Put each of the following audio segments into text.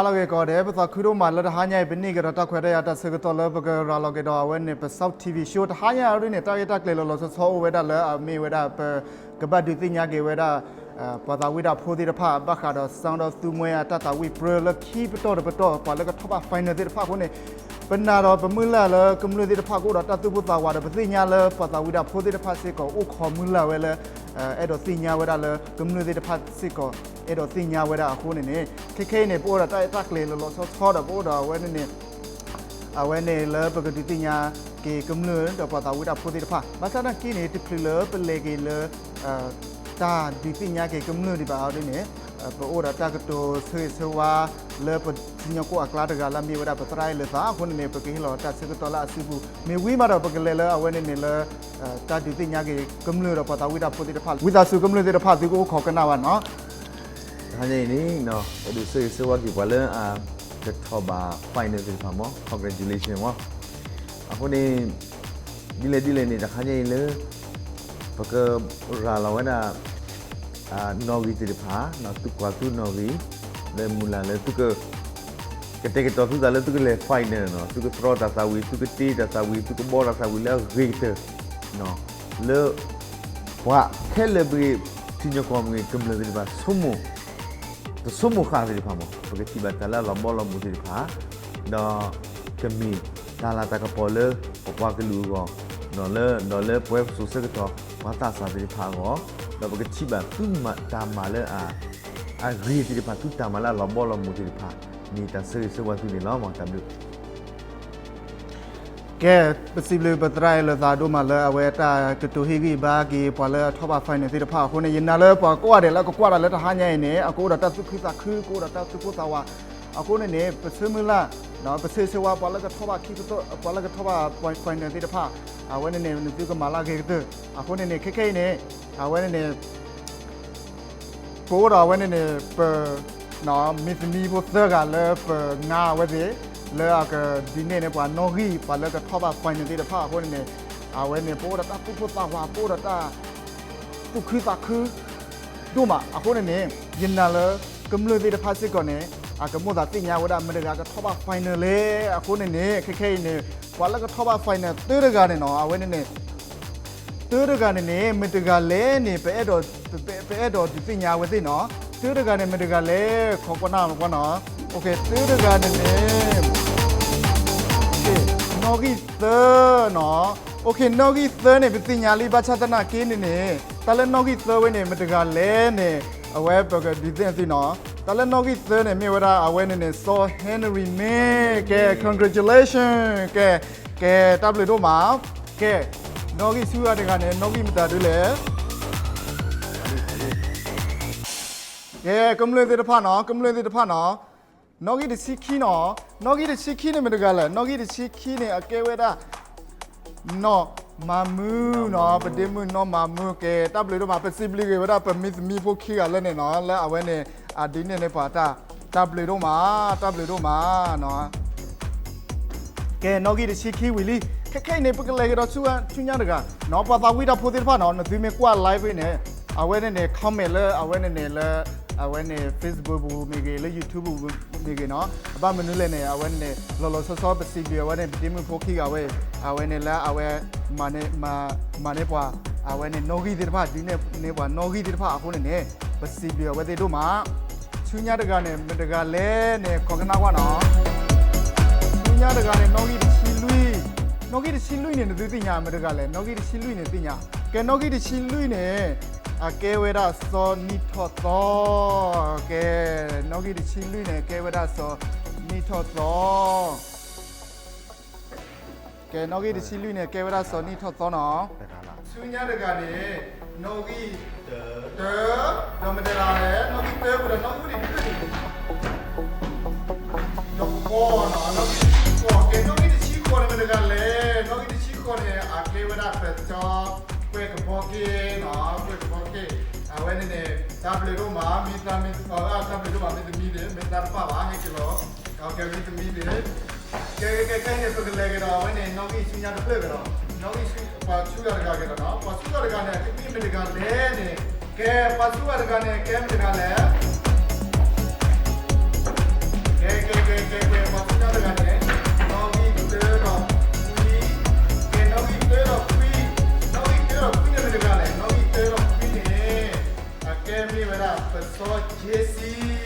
လီၤဂ့ၤကီးဒဲး ပသးခုဒိၣ်မးလၢတဟါညါအံၤ ပန့ၢ်ကဒီးတၢ်ခွဲးတၢ်ယာ်တၢ်ဆၢကတီၢ်လၢပကရၤလီၤက့ၤဒီးအဝဲန့ၣ် ပ South TV Show တဟါညါအံၤန့ၣ် တၢ်ဂ့ၢ်တၢ်ကျိၤလီၤလီၤဆီဆီအိၣ်ဝဲဒၣ်လၢအမ့ၢ်ဝဲဒၣ် ပကဘၣ်ဒုးသ့ၣ်ညါက့ၤဝဲဒၣ် ပှၤသးဝံၣ်တၢ်ဖိသ့ၣ်တဖၣ် ဘၣ်ဃးဒီး စီၤဒီသူမှဲအတၢ်သးဝံၣ်ပြၢလၢခံပတီၢ်တပတီၢ် ပှၤလၢကထီၣ်ဘၣ် final သ့ၣ်တဖၣ်အဃိန့ၣ် ပနာ်ဒီးပမုၢ်လၢ်လၢကမျၢၢ်သ့ၣ်တဖၣ်ကအိၣ်ဒီးတၢ်သူၣ်ပိၢ်သးဝးဒီး ပသ့ၣ်ညါလၢပှၤသးဝံၣ်တၢ်ဖိသ့ၣ်တဖၣ်စ့ၢ်ကီး အိၣ်ခိးမုၢ်လၢ်ဝဲလၢ အဲၣ်ဒိးသ့ၣ်ညါဝဲဒၣ်လၢကမျၢၢ်သ့ၣ်တဖၣ်စ့ၢ်ကီး အဲၣ်ဒိးသ့ၣ်ညါဝဲဒၣ်အဃိန့ၣ်န့ၣ် ခဲခဲအံၤန့ၣ် ပအိၣ်ဒီးတၢ်ဂ့ၢ်တၢ်ကျိၤလီၤလီၤဆီဆီဒီး ပအိၣ်ဒီးအဝဲန့ၣ်န့ၣ် အဝဲန့ၣ်လၢပကဒုးသ့ၣ်ညါက့ၤကမျၢၢ်ဒီးပှၤသးဝံၣ်တၢ်ဖိသ့ၣ်တဖၣ် ဘၣ်ဆၣ်သနာ်က့န့ၣ် တချုးလၢပလဲၤက့ၤလၢ တၢ်ဒုးသ့ၣ်ညါက့ၤကမျၢၢ်ဒံးဘၣ်အီၤဒ်န့ၣ် ပအိၣ်ဒီးတၢ်ကတိၤဆၢဂ့ၤဆၢဝါ လၢပထံကီၢ်အကျါတဂၤလၢအမ့ၢ်ဝဲဒၣ်ပသရၣ်အဲၣ်လၢသးအဃိန့ၣ်န့ၣ် ပကဟ့ၣ်လီၤတၢ်ဆၢကတီၢ်လၢအစုပူၤ မ့ၢ်ဝံၤမးဒီးပကလဲၤလၢအဝဲန့ၣ်န့ၣ်လၢ တၢ်ဒုးသ့ၣ်ညါက့ၤကမျၢၢ်ဒီးပှၤသးဝံၣ်တၢ်ဖိသ့ၣ်တဖၣ် ဝံသးစူၤကမျၢၢ်သ့ၣ်တဖၣ်သုကအိၣ်ခိးကနၣ်ဘၣ်နီၤ တဟါညါအံၤန့ၣ် ပဒိးဆၢဂ့ၤဆၢဝါက့ၤပှၤလၢအကထီၣ်ဘၣ် final သ့ၣ်တဖၣ်မး congratulation မး အဃိန့ၣ် ဒ်လဲၣ်ဒ်လဲၣ်န့ၣ် တဟါညါအံၤလၢ ပကရၤလီၤဝဲဒၣ် နီၣ်ဂံၢ်သ့ၣ်တဖၣ် သုကွၢ်သုနီၣ်ဂံၢ် လၢမုၢ်လၢ်လၢသုက ကတဲာ်ကတီၤသုသးလၢသုကလဲၤ final နီၤ သုကသြီတၢ်သးဝံၣ် သုကတ့တၢ်သးဝံၣ် သုကဘှီတၢ်သးဝံၣ်လၢအဂ့ၤကတၢၢ် လၢ ပှၤခဲလၢာ်မ့ၢ်ဂ့ၤ ထံကီၢ်မ့ၢ်ဂ့ၤ ကမျၢၢ်သ့ၣ်တဖၣ် ဆိကမိၣ် တဆိကမိၣ်ဃာ်သ့ၣ်တဖၣ်မး ပကထံၣ်ဘၣ်တၢ်လၢအလီၤဘီလီၤမုၢ်သ့ၣ်တဖၣ် ဒီးကမ့ၢ်တၢ်လၤတၢ်ကပီၤလၢ ပပှၤကလုာ်အဂီၢ် ဒီးလၢ ဒီးလၢပဝဲပစိၤဆၢကတီၢ် ပှၤသးစၢ်သ့ၣ်တဖၣ်အဂီၢ် ဒီးပကထံၣ်ဘၣ်သုတၢ်မၤလၢအ အဂ့ၤသ့ၣ်တဖၣ် သုတၢ်မၤလၢအလီၤဘီလီၤမုၢ်သ့ၣ်တဖၣ် မ့ၢ်တၢ်ဆၢဂ့ၤဆၢဝါသုန့ၣ်လီၤ မ်တၢ်ဘျုး ကဲ ပစံးဘျုးပသရၣ်အဲၣ်လၢသးဒိၣ်မးလၢအဝဲတၢ်ကတိၤဟ့ၣ်ဂံၢ်ဘါက့ၤ ပှၤလၢအထီၣ်ဘၣ် final သ့ၣ်တဖၣ်အဃိန့ၣ် ယနာ်လၢပှၤကိးဂၤဒဲးလၢအကကွၢ်တၢ်လၢတဟါညါအံၤန့ၣ် အကအိၣ်ဒီးတၢ်သူၣ်ခုသးခု ကအိၣ်ဒီးတၢ်သူၣ်ပိၢ်သးဝး အဃိန့ၣ်န့ၣ် ပဆၢမုၢ်လၢ် ပဆၢဂ့ၤဆၢဝါ ပှၤလၢကထီၣ်ဘၣ်ခံကတီၢ် ပှၤလၢကထီၣ်ဘၣ် final သ့ၣ်တဖၣ် အဝဲန့ၣ်န့ၣ် နသုကမၤလၢအဂ့ၤကတၢၢ် အဃိန့ၣ်န့ၣ် ခဲခဲအံၤန့ၣ် အဝဲန့ၣ်န့ၣ် ပအိၣ်ဒီးအဝဲန့ၣ်န့ၣ် ပ မင်းသမီးဖိသၢဂၤလၢပငါအဝဲသ့ၣ် လၢအကဒုးနဲၣ်န့ၢ်ပှၤနီၣ်ဂံၢ် ပှၤလၢကထီၣ်ဘၣ် final သ့ၣ်တဖၣ်အဃိန့ၣ်န့ၣ် အဝဲန့ၣ် ပအိၣ်ဒီးတၢ်သူၣ်ပိၢ်သးဝး ပအိၣ်ဒီးတၢ် သူၣ်ခုသးခု ဒိၣ်မး အဃိန့ၣ်န့ၣ် ယနာ်လၢ ကမျၢၢ်သ့ၣ်တဖၣ်စ့ၢ်ကီးန့ၣ် အကမိၣ်သးသ့ၣ်ညါဝဲဒၣ် မတၤတဂၤကထီၣ်ဘၣ် final လဲၣ် အဃိန့ၣ်န့ၣ် ခဲခဲအံၤန့ၣ် ပှၤလၢကထီၣ်ဘၣ် final သၢတဂၤန့ၣ်နီၤ အဝဲန့ၣ်န့ၣ် သၢတဂၤန့ၣ်န့ၣ် မတၤတဂၤလဲၣ်န့ၣ် ပအဲၣ်ဒိး ပ ပအဲၣ်ဒိးဒုးသ့ၣ်ညါအဝဲသ့ၣ်နီၤ သၢတဂၤန့ၣ် မတၤတဂၤလဲၣ် ခိးကွၢ်နၢ်မကွၢ်နီၤ သၢတဂၤန့ၣ်န့ၣ် နီၣ်ဂံၢ်သၢနီၤ နီၣ်ဂံၢ်သၢန့ၣ် ပသ့ၣ်ညါလံ ဘၣ်ဆၣ်သနာ်က့န့ၣ်န့ၣ် တၢ်လၢနီၣ်ဂံၢ်သၢဝဲန့ၣ် မတၤတဂၤလဲၣ်န့ၣ် အဝဲပကဒုးသ့ၣ်ညါသုနီၤ တၢ်လၢနီၣ်ဂံၢ်သၢန့ၣ် မ့ၢ်ဝဲဒၣ်အဝဲန့ၣ်န့ၣ် စီၤ Henry မ့ၢ် ကဲ congratulation ကဲ ကဲ တၢ်ဘျုးဒိၣ်မး ကဲ နီၣ်ဂံၢ်ဆူအါတဂၤန့ၣ် နီၣ်ဂံၢ်မတၤဒုလဲၣ် ကဲ ကမျၢၢ်သ့ၣ်တဖၣ်နီၤ ကမျၢၢ်သ့ၣ်တဖၣ်နီၤ နီၣ်ဂံၢ်တဆံခံနီၤ နီၣ်ဂံၢ်တဆံခံန့ၣ်မတၤတဂၤလဲၣ် နီၣ်ဂံၢ်တဆံခံန့ၣ် အကဲဝဲဒၣ် နီၢ်မၤမုၢ်နီၤ ပဒ့မုၣ်နီၢ်မၤမုၢ် ကဲ တၢ်ဘျုးဒိၣ်မး ပစံးဘျုးက့ၤဝဲဒၣ် ပမင်းသမီးဖိခံဂၤလၢန့ၣ်နီၤ လၢအဝဲန့ၣ် အဒုးနဲၣ်န့ၢ်ပှၤတၢ် တၢ်ဘျုးဒိၣ်မး တၢ်ဘျုးဒိၣ်မးနီၤ ကဲ နီၣ်ဂံၢ်တဆံခံဝံၤလံ ခဲခဲအံၤန့ၣ် ပကလဲၤကဒီးဆူညါတဂၤ နီၤ ပှၤသးဝံၣ်တၢ်ဖိသ့ၣ်တဖၣ်နီၤ နသုမ့ၢ်ကွၢ် live န့ၣ် အဝဲန့ၣ်န့ၣ် comment လၢအဝဲန့ၣ်န့ၣ်လၢ အဝဲန့ၣ် Facebook ပူၤမ့ၢ်ဂ့ၤ လၢ YouTube ပူၤမ့ၢ်ဂ့ၤနီၤ အဘၣ်မနုၤလဲၣ်န့ၣ် အဝဲန့ၣ်န့ၣ် လီၤလီၤဆီဆီ ပစံးဘျုးအဝဲန့ၣ် ပဒ့မုၣ်ဖိခံဂၤဝဲ အဝဲန့ၣ်လၢအဝဲ မၤန့ၢ် မၤန့ၢ်ပှၤ အဝဲန့ၣ် နီၣ်ဂံၢ်သ့ၣ်တဖၣ် ဒုးနဲၣ်န့ၢ်ပှၤနီၣ်ဂံၢ်သ့ၣ်တဖၣ်အဃိန့ၣ်န့ၣ် ပစံးဘျုးအဝဲသ့ၣ်ဒိၣ်မး ဆူညါတဂၤန့ၣ် မတၤတဂၤလဲၣ်န့ၣ် ခိးကနၣ်ကွၢ်နီၤ ဆူညါတဂၤန့ၣ် နီၣ်ဂံၢ်တဆံလွံၢ် နီၣ်ဂံၢ်တဆံလွံၢ်န့ၣ် နသုသ့ၣ်ညါ မတၤတဂၤလဲၣ် နီၣ်ဂံၢ်တဆံလွံၢ်န့ၣ်သ့ၣ်ညါ ကဲ နီၣ်ဂံၢ်တဆံလွံၢ်န့ၣ် အကဲဝဲဒၣ်စီၤနံၣ်ထီၣ်သီ ကဲ နီၣ်ဂံၢ်တဆံလွံၢ်န့ၣ် အကဲဝဲဒၣ်စီၤနံၣ်ထီၣ်သီ ကဲ နီၣ်ဂံၢ်တဆံလွံၢ်န့ၣ် အကဲဝဲဒၣ်စီၤနံၣ်ထီၣ်သီနီၤ ဆူညါတဂၤန့ၣ် နီၣ်ဂံၢ်တၢ ဒီးမတၤတဂၤလဲၣ် နီၣ်ဂံၢ်တၢပူၤဒီးနီၣ်ဂံၢ်ဝဲန့ၣ် ဒီးဃီနီၤ နီၣ်ဂံၢ်တဆံဃီ ကဲ နီၣ်ဂံၢ်တဆံဃီန့ၣ် မတၤတဂၤလဲၣ် နီၣ်ဂံၢ်တဆံဃီန့ၣ် အကဲဝဲဒၣ်ပစီၤ ကွဲၢ်ကဘီက့နီၤ ကွဲၢ်ကဘီက့ အဝဲန့ၣ်န့ၣ် တၢ်ဘျုးဒိၣ်မး မ့ၢ်သးမ့ၢ် တၢ်ဘျုးဒိၣ်မး မ့ၢ်သမံသ့ၣ် မ့ၢ်သးတပၣ်ဘၣ် ဟဲက့ၤလီၤ ကဲ မ့ၢ်သမံသ့ၣ် ကဲ ကဲ ကဲ ခဲအံၤန့ၣ် ပကလဲၤကဒီး အဝဲန့ၣ် နီၣ်ဂံၢ်ဆူညါတဖျၢၣ်ကဒီး နီၣ်ဂံၢ်ဆူ ပှၤဆူဂၤတဂၤကဒီးနီၤ ပှၤဆူဂၤတဂၤန့ၣ် အကမ့ၢ်မတၤတဂၤလဲၣ်န့ၣ် ကဲ ပှၤဆူဂၤတဂၤန့ၣ် ကဲမတၤတဂၤလဲၣ် ကဲ ကဲ ကဲ ကဲ ကဲ ပှၤဆူညါတဂၤန့ၣ် နီၣ်ဂံၢ်တၢဒီးခွံ, ကဲ နီၣ်ဂံၢ်တၢဒီးခွံ, နီၣ်ဂံၢ်တၢဒီးခွံန့ၣ်မ့ၢ်တဂၤလဲၣ်, နီၣ်ဂံၢ်တၢဒီးခွံန့ၣ် အကဲမ့ၢ်ဝဲဒၣ် ပစီ J C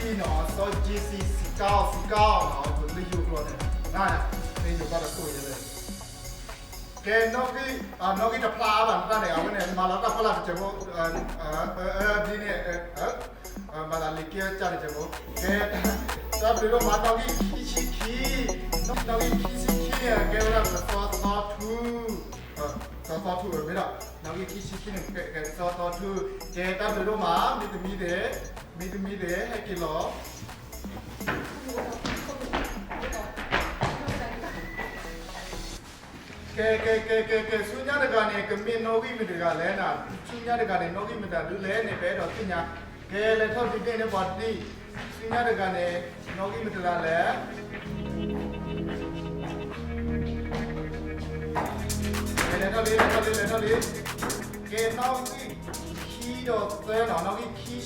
နီၤ, စီ J C စံကီၢ် စံကီၢ်နီၤ, ပလၢယိၤကျိာ်န့ၣ် န မ့ၢ်ယိၤဘၣ်တခိၣ်ယဲလဲၣ်. ကဲ နီၣ်ဂံၢ် နီၣ်ဂံၢ်တဖျါအါဘၣ်နတၢ်န့ၣ် အဝဲန့ၣ် မၤလီၤတၢ်ဖီလာ်တစဲးဖိ, ဒ်န့ၣ် မၤသးလံၤက့ကၢ်တစဲးဖိ, ကဲ တၢ်ဘျုးဒိၣ်မး နီၣ်ဂံၢ်ခံဆံခံ, နီၣ်ဂံၢ်ခံဆံခံန့ၣ် ကဲဝဲဒၣ်ပစီသီထူ, စီသီထူမ့ၢ်ဒီး နီၣ်ဂံၢ်ခံဆံခံန့ၣ် ကဲစီသီထူ, ကဲတၢ်ဘျုးဒိၣ်မး မ့တမံၤသ့ၣ်, မ့တမံၤသ့ၣ် ဟဲက့ၤလီၤ. ကဲ ကဲ ကဲ ကဲ ကဲ ဆူညါတဂၤန့ၣ် ကမ့ၢ်နီၣ်ဂံၢ်မ့ၢ်တဂၤလဲၣ်နၤ, ဆူညါတဂၤန့ၣ် နီၣ်ဂံၢ်မတၤဒုလဲၣ်န့ၣ် ပအဲၣ်ဒိးသ့ၣ်ညါ, ကဲလဲၤထီၣ်ဒ်န့ၣ်န့ၣ် ပှၤတဒံၣ်, ဆူညါတဂၤန့ၣ် နီၣ်ဂံၢ်မတၤလဲၣ်, ကဲလဲၤထီၣ်လံ လဲၤထီၣ်လံ လဲၤထီၣ်လံ, ကဲနီၣ်ဂံၢ်ခံဒီးသၢနီၤ, နီၣ်ဂံၢ်ခံဆံသၢအဖီခိၣ်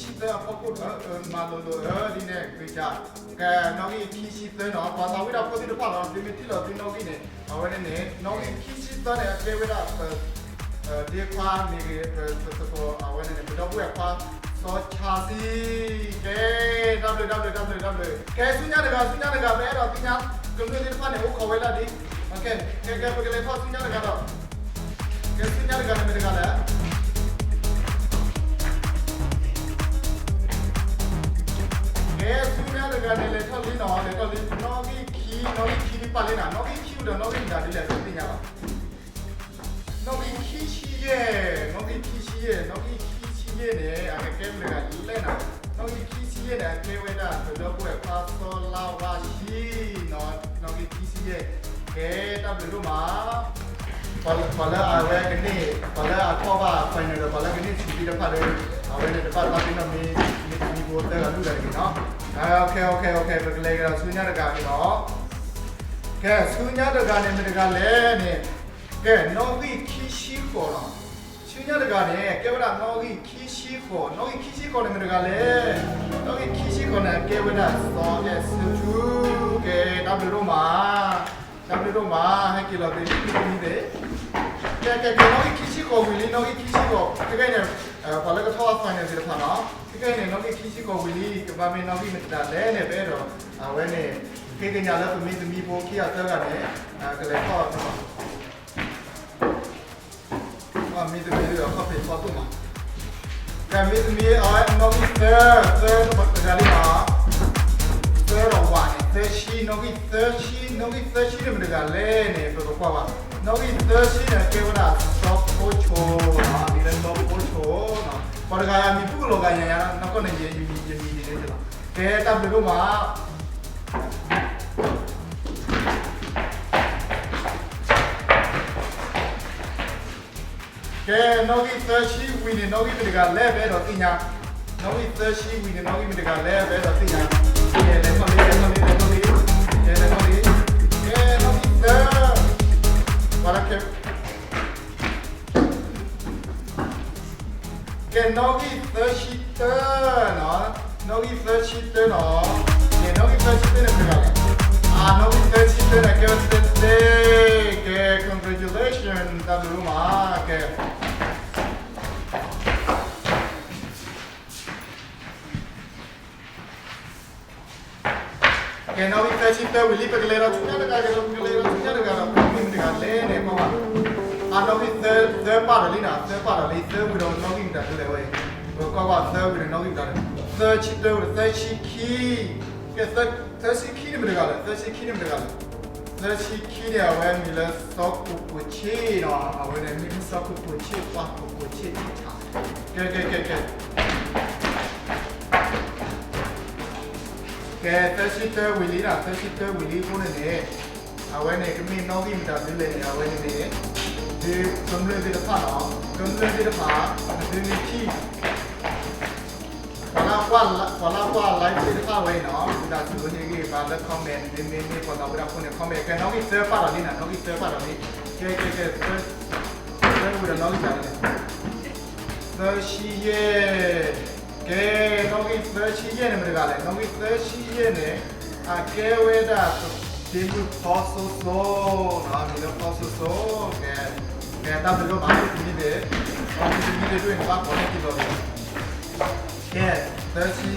မၤလိၤလိၤအၢဒ်န့ၣ် ကစၢ် ကဲနီၣ်ဂံၢ်ခံဆံသၢနီၤ, ပှၤသးဝံၣ်တၢ်ဖိသ့ၣ်တဖၣ်လီၤ သုမ့ၢ်ထံၣ်လီၤသုနီၣ်ဂံၢ်န့ၣ် အဝဲန့ၣ်န့ၣ် နီၣ်ဂံၢ်ခံဆံသၢန့ၣ် အကဲဝဲဒၣ် ပ ဒ့ခွါမ့ၢ်ဂ့ၤ ပသကိးအဝဲန့ၣ်န့ၣ် ပဒီပုၢ်ဝဲၢ်ခွါ စီၤဆါစံ, ကဲ တၢ်ဘျုး တၢ်ဘျုး တၢ်ဘျုး တၢ်ဘျုး, ကဲ ဆူညါတဂၤ ဆူညါတဂၤ ပအဲၣ်ဒိးသ့ၣ်ညါ ကမျၢၢ်သ့ၣ်တဖၣ်န့ၣ် အိၣ်ခိးဝဲဒၣ်ဒ်, ကဲ ကဲ ပကလဲၤထီၣ်ဆူညါတဂၤဒီး ကဲ ဆူညါတဂၤန့ၣ်မ့ၢ်တဂၤလဲၣ်, ကဲ ဆူညါတဂၤန့ၣ် လဲၤထီၣ်လံနီၤ, လဲၤထီၣ်လံ နီၣ်ဂံၢ်ခံ, နီၣ်ဂံၢ်ခံဒ်ပာ်လံနၤ, နီၣ်ဂံၢ်ခံဒီးနီၣ်ဂံၢ်မတၤဒ်လဲၣ် ပသ့ၣ်ညါလီၤ. နီၣ်ဂံၢ်ခံဆံယဲၢ်, နီၣ်ဂံၢ်ခံဆံယဲၢ်, နီၣ်ဂံၢ်ခံဆံယဲၢ်န့ၣ် အကကဲမ့ၢ်တဂၤလဲၣ်နၤ, နီၣ်ဂံၢ်ခံဆံယဲၢ်န့ၣ် အကဲဝဲဒၣ် ပဒီပုၢ်ဝဲၢ်ခွါစီၤလါဝါဆံနီၤ, နီၣ်ဂံၢ်ခံဆံယဲၢ်, ကဲ တၢ်ဘျုးဒိၣ်မး ပှၤလၢအဝဲကန့ၢ် ပှၤလၢအထီၣ်ဘၣ် final ဒီး ပှၤလၢကန့ၢ်ဆူၣ်သ့ၣ်တဖၣ်ဒီး အဝဲန့ၣ်တဘၣ်သးပ့ၤနီၣ်မ့ၢ် မ့ၢ်တမံၤဖိသၢဂၤလွံၢ်ဂၤတဂ့ၤနီၤ, ကဲ ပကလဲၤကဒီးဆူညါတဂၤက့ၤနီၤ, ကဲ ဆူညါတဂၤန့ၣ်မ့ၢ်တဂၤလဲၣ်န့ၣ်, ကဲ နီၣ်ဂံၢ်ခံဆံဃိးနီၤ, ဆူညါတဂၤန့ၣ် ကဲဝဲဒၣ်နီၣ်ဂံၢ်ခံဆံဃိး, နီၣ်ဂံၢ်ခံဆံဃိးန့ၣ်မ့ၢ်တဂၤလဲၣ်, နီၣ်ဂံၢ်ခံဆံဃိးန့ၣ် အကဲဝဲဒၣ်စီၤအဲၣ်ဆၢထူ, ကဲ တၢ်ဘျုးဒိၣ်မး တၢ်ဘျုးဒိၣ်မး ဟဲက့ၤလီၤသ့ၣ် မ့ၢ်တမံၤသ့ၣ်, ကဲ ကဲ ကဲ နီၣ်ဂံၢ်ခံဆံဃိးဝံၤလံ နီၣ်ဂံၢ်ခံဆံဃိး, ခဲကဲန့ၣ် ပှၤလၢကထီၣ်အ final သ့ၣ်တဖၣ်နီၤ, ခဲကဲန့ၣ် နီၣ်ဂံၢ်ခံဆံဃိးဝံၤလံ ကဘၣ်မ့ၢ်နီၣ်ဂံၢ်မတၤဒ်လဲၣ်န့ၣ် ပအဲၣ်ဒိး အဝဲန့ၣ် ဃ့ကညးလၢပမ့ၢ်တမံၤဖိခံဂၤသၢဂၤန့ၣ် ကလဲၤထီၣ် မ့ၢ်တမံၤအခီၣ်ဖံးဖီခိၣ်မး, ကဲမ့ၢ်တမံၤ အဝဲနီၣ်ဂံၢ်သၢ, သၢတဂၤလံနီၤ, သၢဒီးဝးန့ၣ် သၢဆံ, နီၣ်ဂံၢ်သၢဆံ, နီၣ်ဂံၢ်သၢဆံန့ၣ်မ့ၢ်တဂၤလဲၣ်န့ၣ် ပကကွၢ်ဘၣ်, နီၣ်ဂံၢ်သၢဆံန့ၣ် ကဲဝဲဒၣ်စီၤဖိဆိနီၤ, အမံၤလၢစီၤဖိဆိနီၤ, ပှၤတဂၤအမံၤပူၣ်လီၤဂာ်ညါညါ နီၢ်ကီၢ်န့ၣ် ယမံၤဒ်န့ၣ်လီၤ, ကဲတၢ်ဘျုးဒိၣ်မး ကဲ နီၣ်ဂံၢ်သၢဆံဝံၤန့ၣ် နီၣ်ဂံၢ်မ့ၢ်တဂၤလဲၣ် ပအဲၣ်ဒိးသ့ၣ်ညါ, နီၣ်ဂံၢ်သၢဆံဝံၤန့ၣ် နီၣ်ဂံၢ်မ့ၢ်တဂၤလဲၣ် ပအဲၣ်ဒိးသ့ၣ်ညါ, ကဲ လဲၤထီၣ်လံ လဲၤထီၣ်လံ လဲၤထီၣ်လံ, ကဲ လဲၤထီၣ်လံ, ကဲ နီၣ်ဂံၢ်သၢ, ပှၤလၢ ကဲ နီၣ်ဂံၢ်သၢဆံတၢနီၤ, နီၣ်ဂံၢ်သၢဆံတၢနီၤ, ကဲ နီၣ်ဂံၢ်သၢဆံတၢန့ၣ်မ့ၢ်တဂၤလဲၣ်, အနီၣ်ဂံၢ်သၢဆံတၢန့ၣ် ကဲဝဲသ့ၣ်သ့ၣ်, ကဲ congratulation တၢ်ဘျုးဒိၣ်မး, ကဲ ကဲ နီၣ်ဂံၢ်သၢဆံတၢဝံၤလံ ပကလဲၤဒီးဆူညါတဂၤဒီး ပကလဲၤဒီးဆူညါတဂၤဒီး နီၣ်ဂံၢ်မ့ၢ်တဂၤလဲၣ်န့ၣ် ကွၢ်ဘၣ်, အနီၣ်ဂံၢ်သၢ သၢပာ်ဒီးလံနီၤ, သၢပာ်ဒီးလံ သၢဝံၤဒီးနီၣ်ဂံၢ်မ့ၢ်တဂၤလဲၣ်ဝဲအံၤ, ပကွၢ်ကွၢ် သၢဝံၤဒီးနီၣ်ဂံၢ်မ့ၢ်တဂၤလဲၣ်, သၢဆံတၢဝံၤဒီး သၢဆံခံ, ကဲ သၢဆံခံန့ၣ်မ့ၢ်တဂၤလဲၣ်, သၢဆံခံန့ၣ်မ့ၢ်တဂၤလဲၣ်, သၢဆံခံန့ၣ် အဝဲမံၤလၢစီၤကိၣ်ကိၣ်ဆ့နီၤ, အဝဲန့ၣ်မ့ၢ်စီၤကိၣ်ကိၣ်ဆ့ ပှၤကိၣ်ကိၣ်ဆ့ ကဲ ကဲ ကဲ ကဲ ကဲ သၢဆံတၢဝံၤလံနီၤ, သၢဆံတၢဝံၤလံအဃိန့ၣ်န့ၣ်, အဝဲန့ၣ် ကမ့ၢ်နီၣ်ဂံၢ်မတၤဒ်လဲၣ်န့ၣ် အဝဲန့ၣ်န့ၣ်, ဒုးကမျၢၢ်သ့ၣ်တဖၣ်နီၤ, ကမျၢၢ်သ့ၣ်တဖၣ် ဒုးမ့ၢ်ထံၣ် ပှၤလၢကွၢ် ပှၤလၢကွၢ် live သ့ၣ်တဖၣ်ဝဲအံၤနီၤ, ဝံသးစူၤဟ့ၣ်ဂံၢ်ဘါလၢ comment မ့မ့ၢ်မ့ၢ်ပှၤသးဝံၣ်တၢ်ဖိန့ၣ် comment, ကဲ နီၣ်ဂံၢ်သၢပာ်ဒီးလံနီၤ, နီၣ်ဂံၢ်သၢပာ်ဒီးလံ, ကဲ ကဲ ကဲ သၢ သၢဝံၤဒီးနီၣ်ဂံၢ်မတၤဒ်လဲၣ်, သၢဆံယဲၢ်, ကဲ နီၣ်ဂံၢ်သၢဆံယဲၢ်န့ၣ်မ့ၢ်တဂၤလဲၣ်, နီၣ်ဂံၢ်သၢဆံယဲၢ်န့ၣ်, ကဲဝဲဒၣ် ဒ့မုၣ်ဖီစိစိ, မံၤလၢဖီစိစိ, ကဲ, ကဲတၢ်ဘျုးဒိၣ်မး တမံၤန့ၣ်, တမံၤန့ၣ်ဒ်န့ၣ်ဘၣ်ကိးန့ၢ်က့ၤလီၤန့ၣ်, ကဲ, သၢဆံ,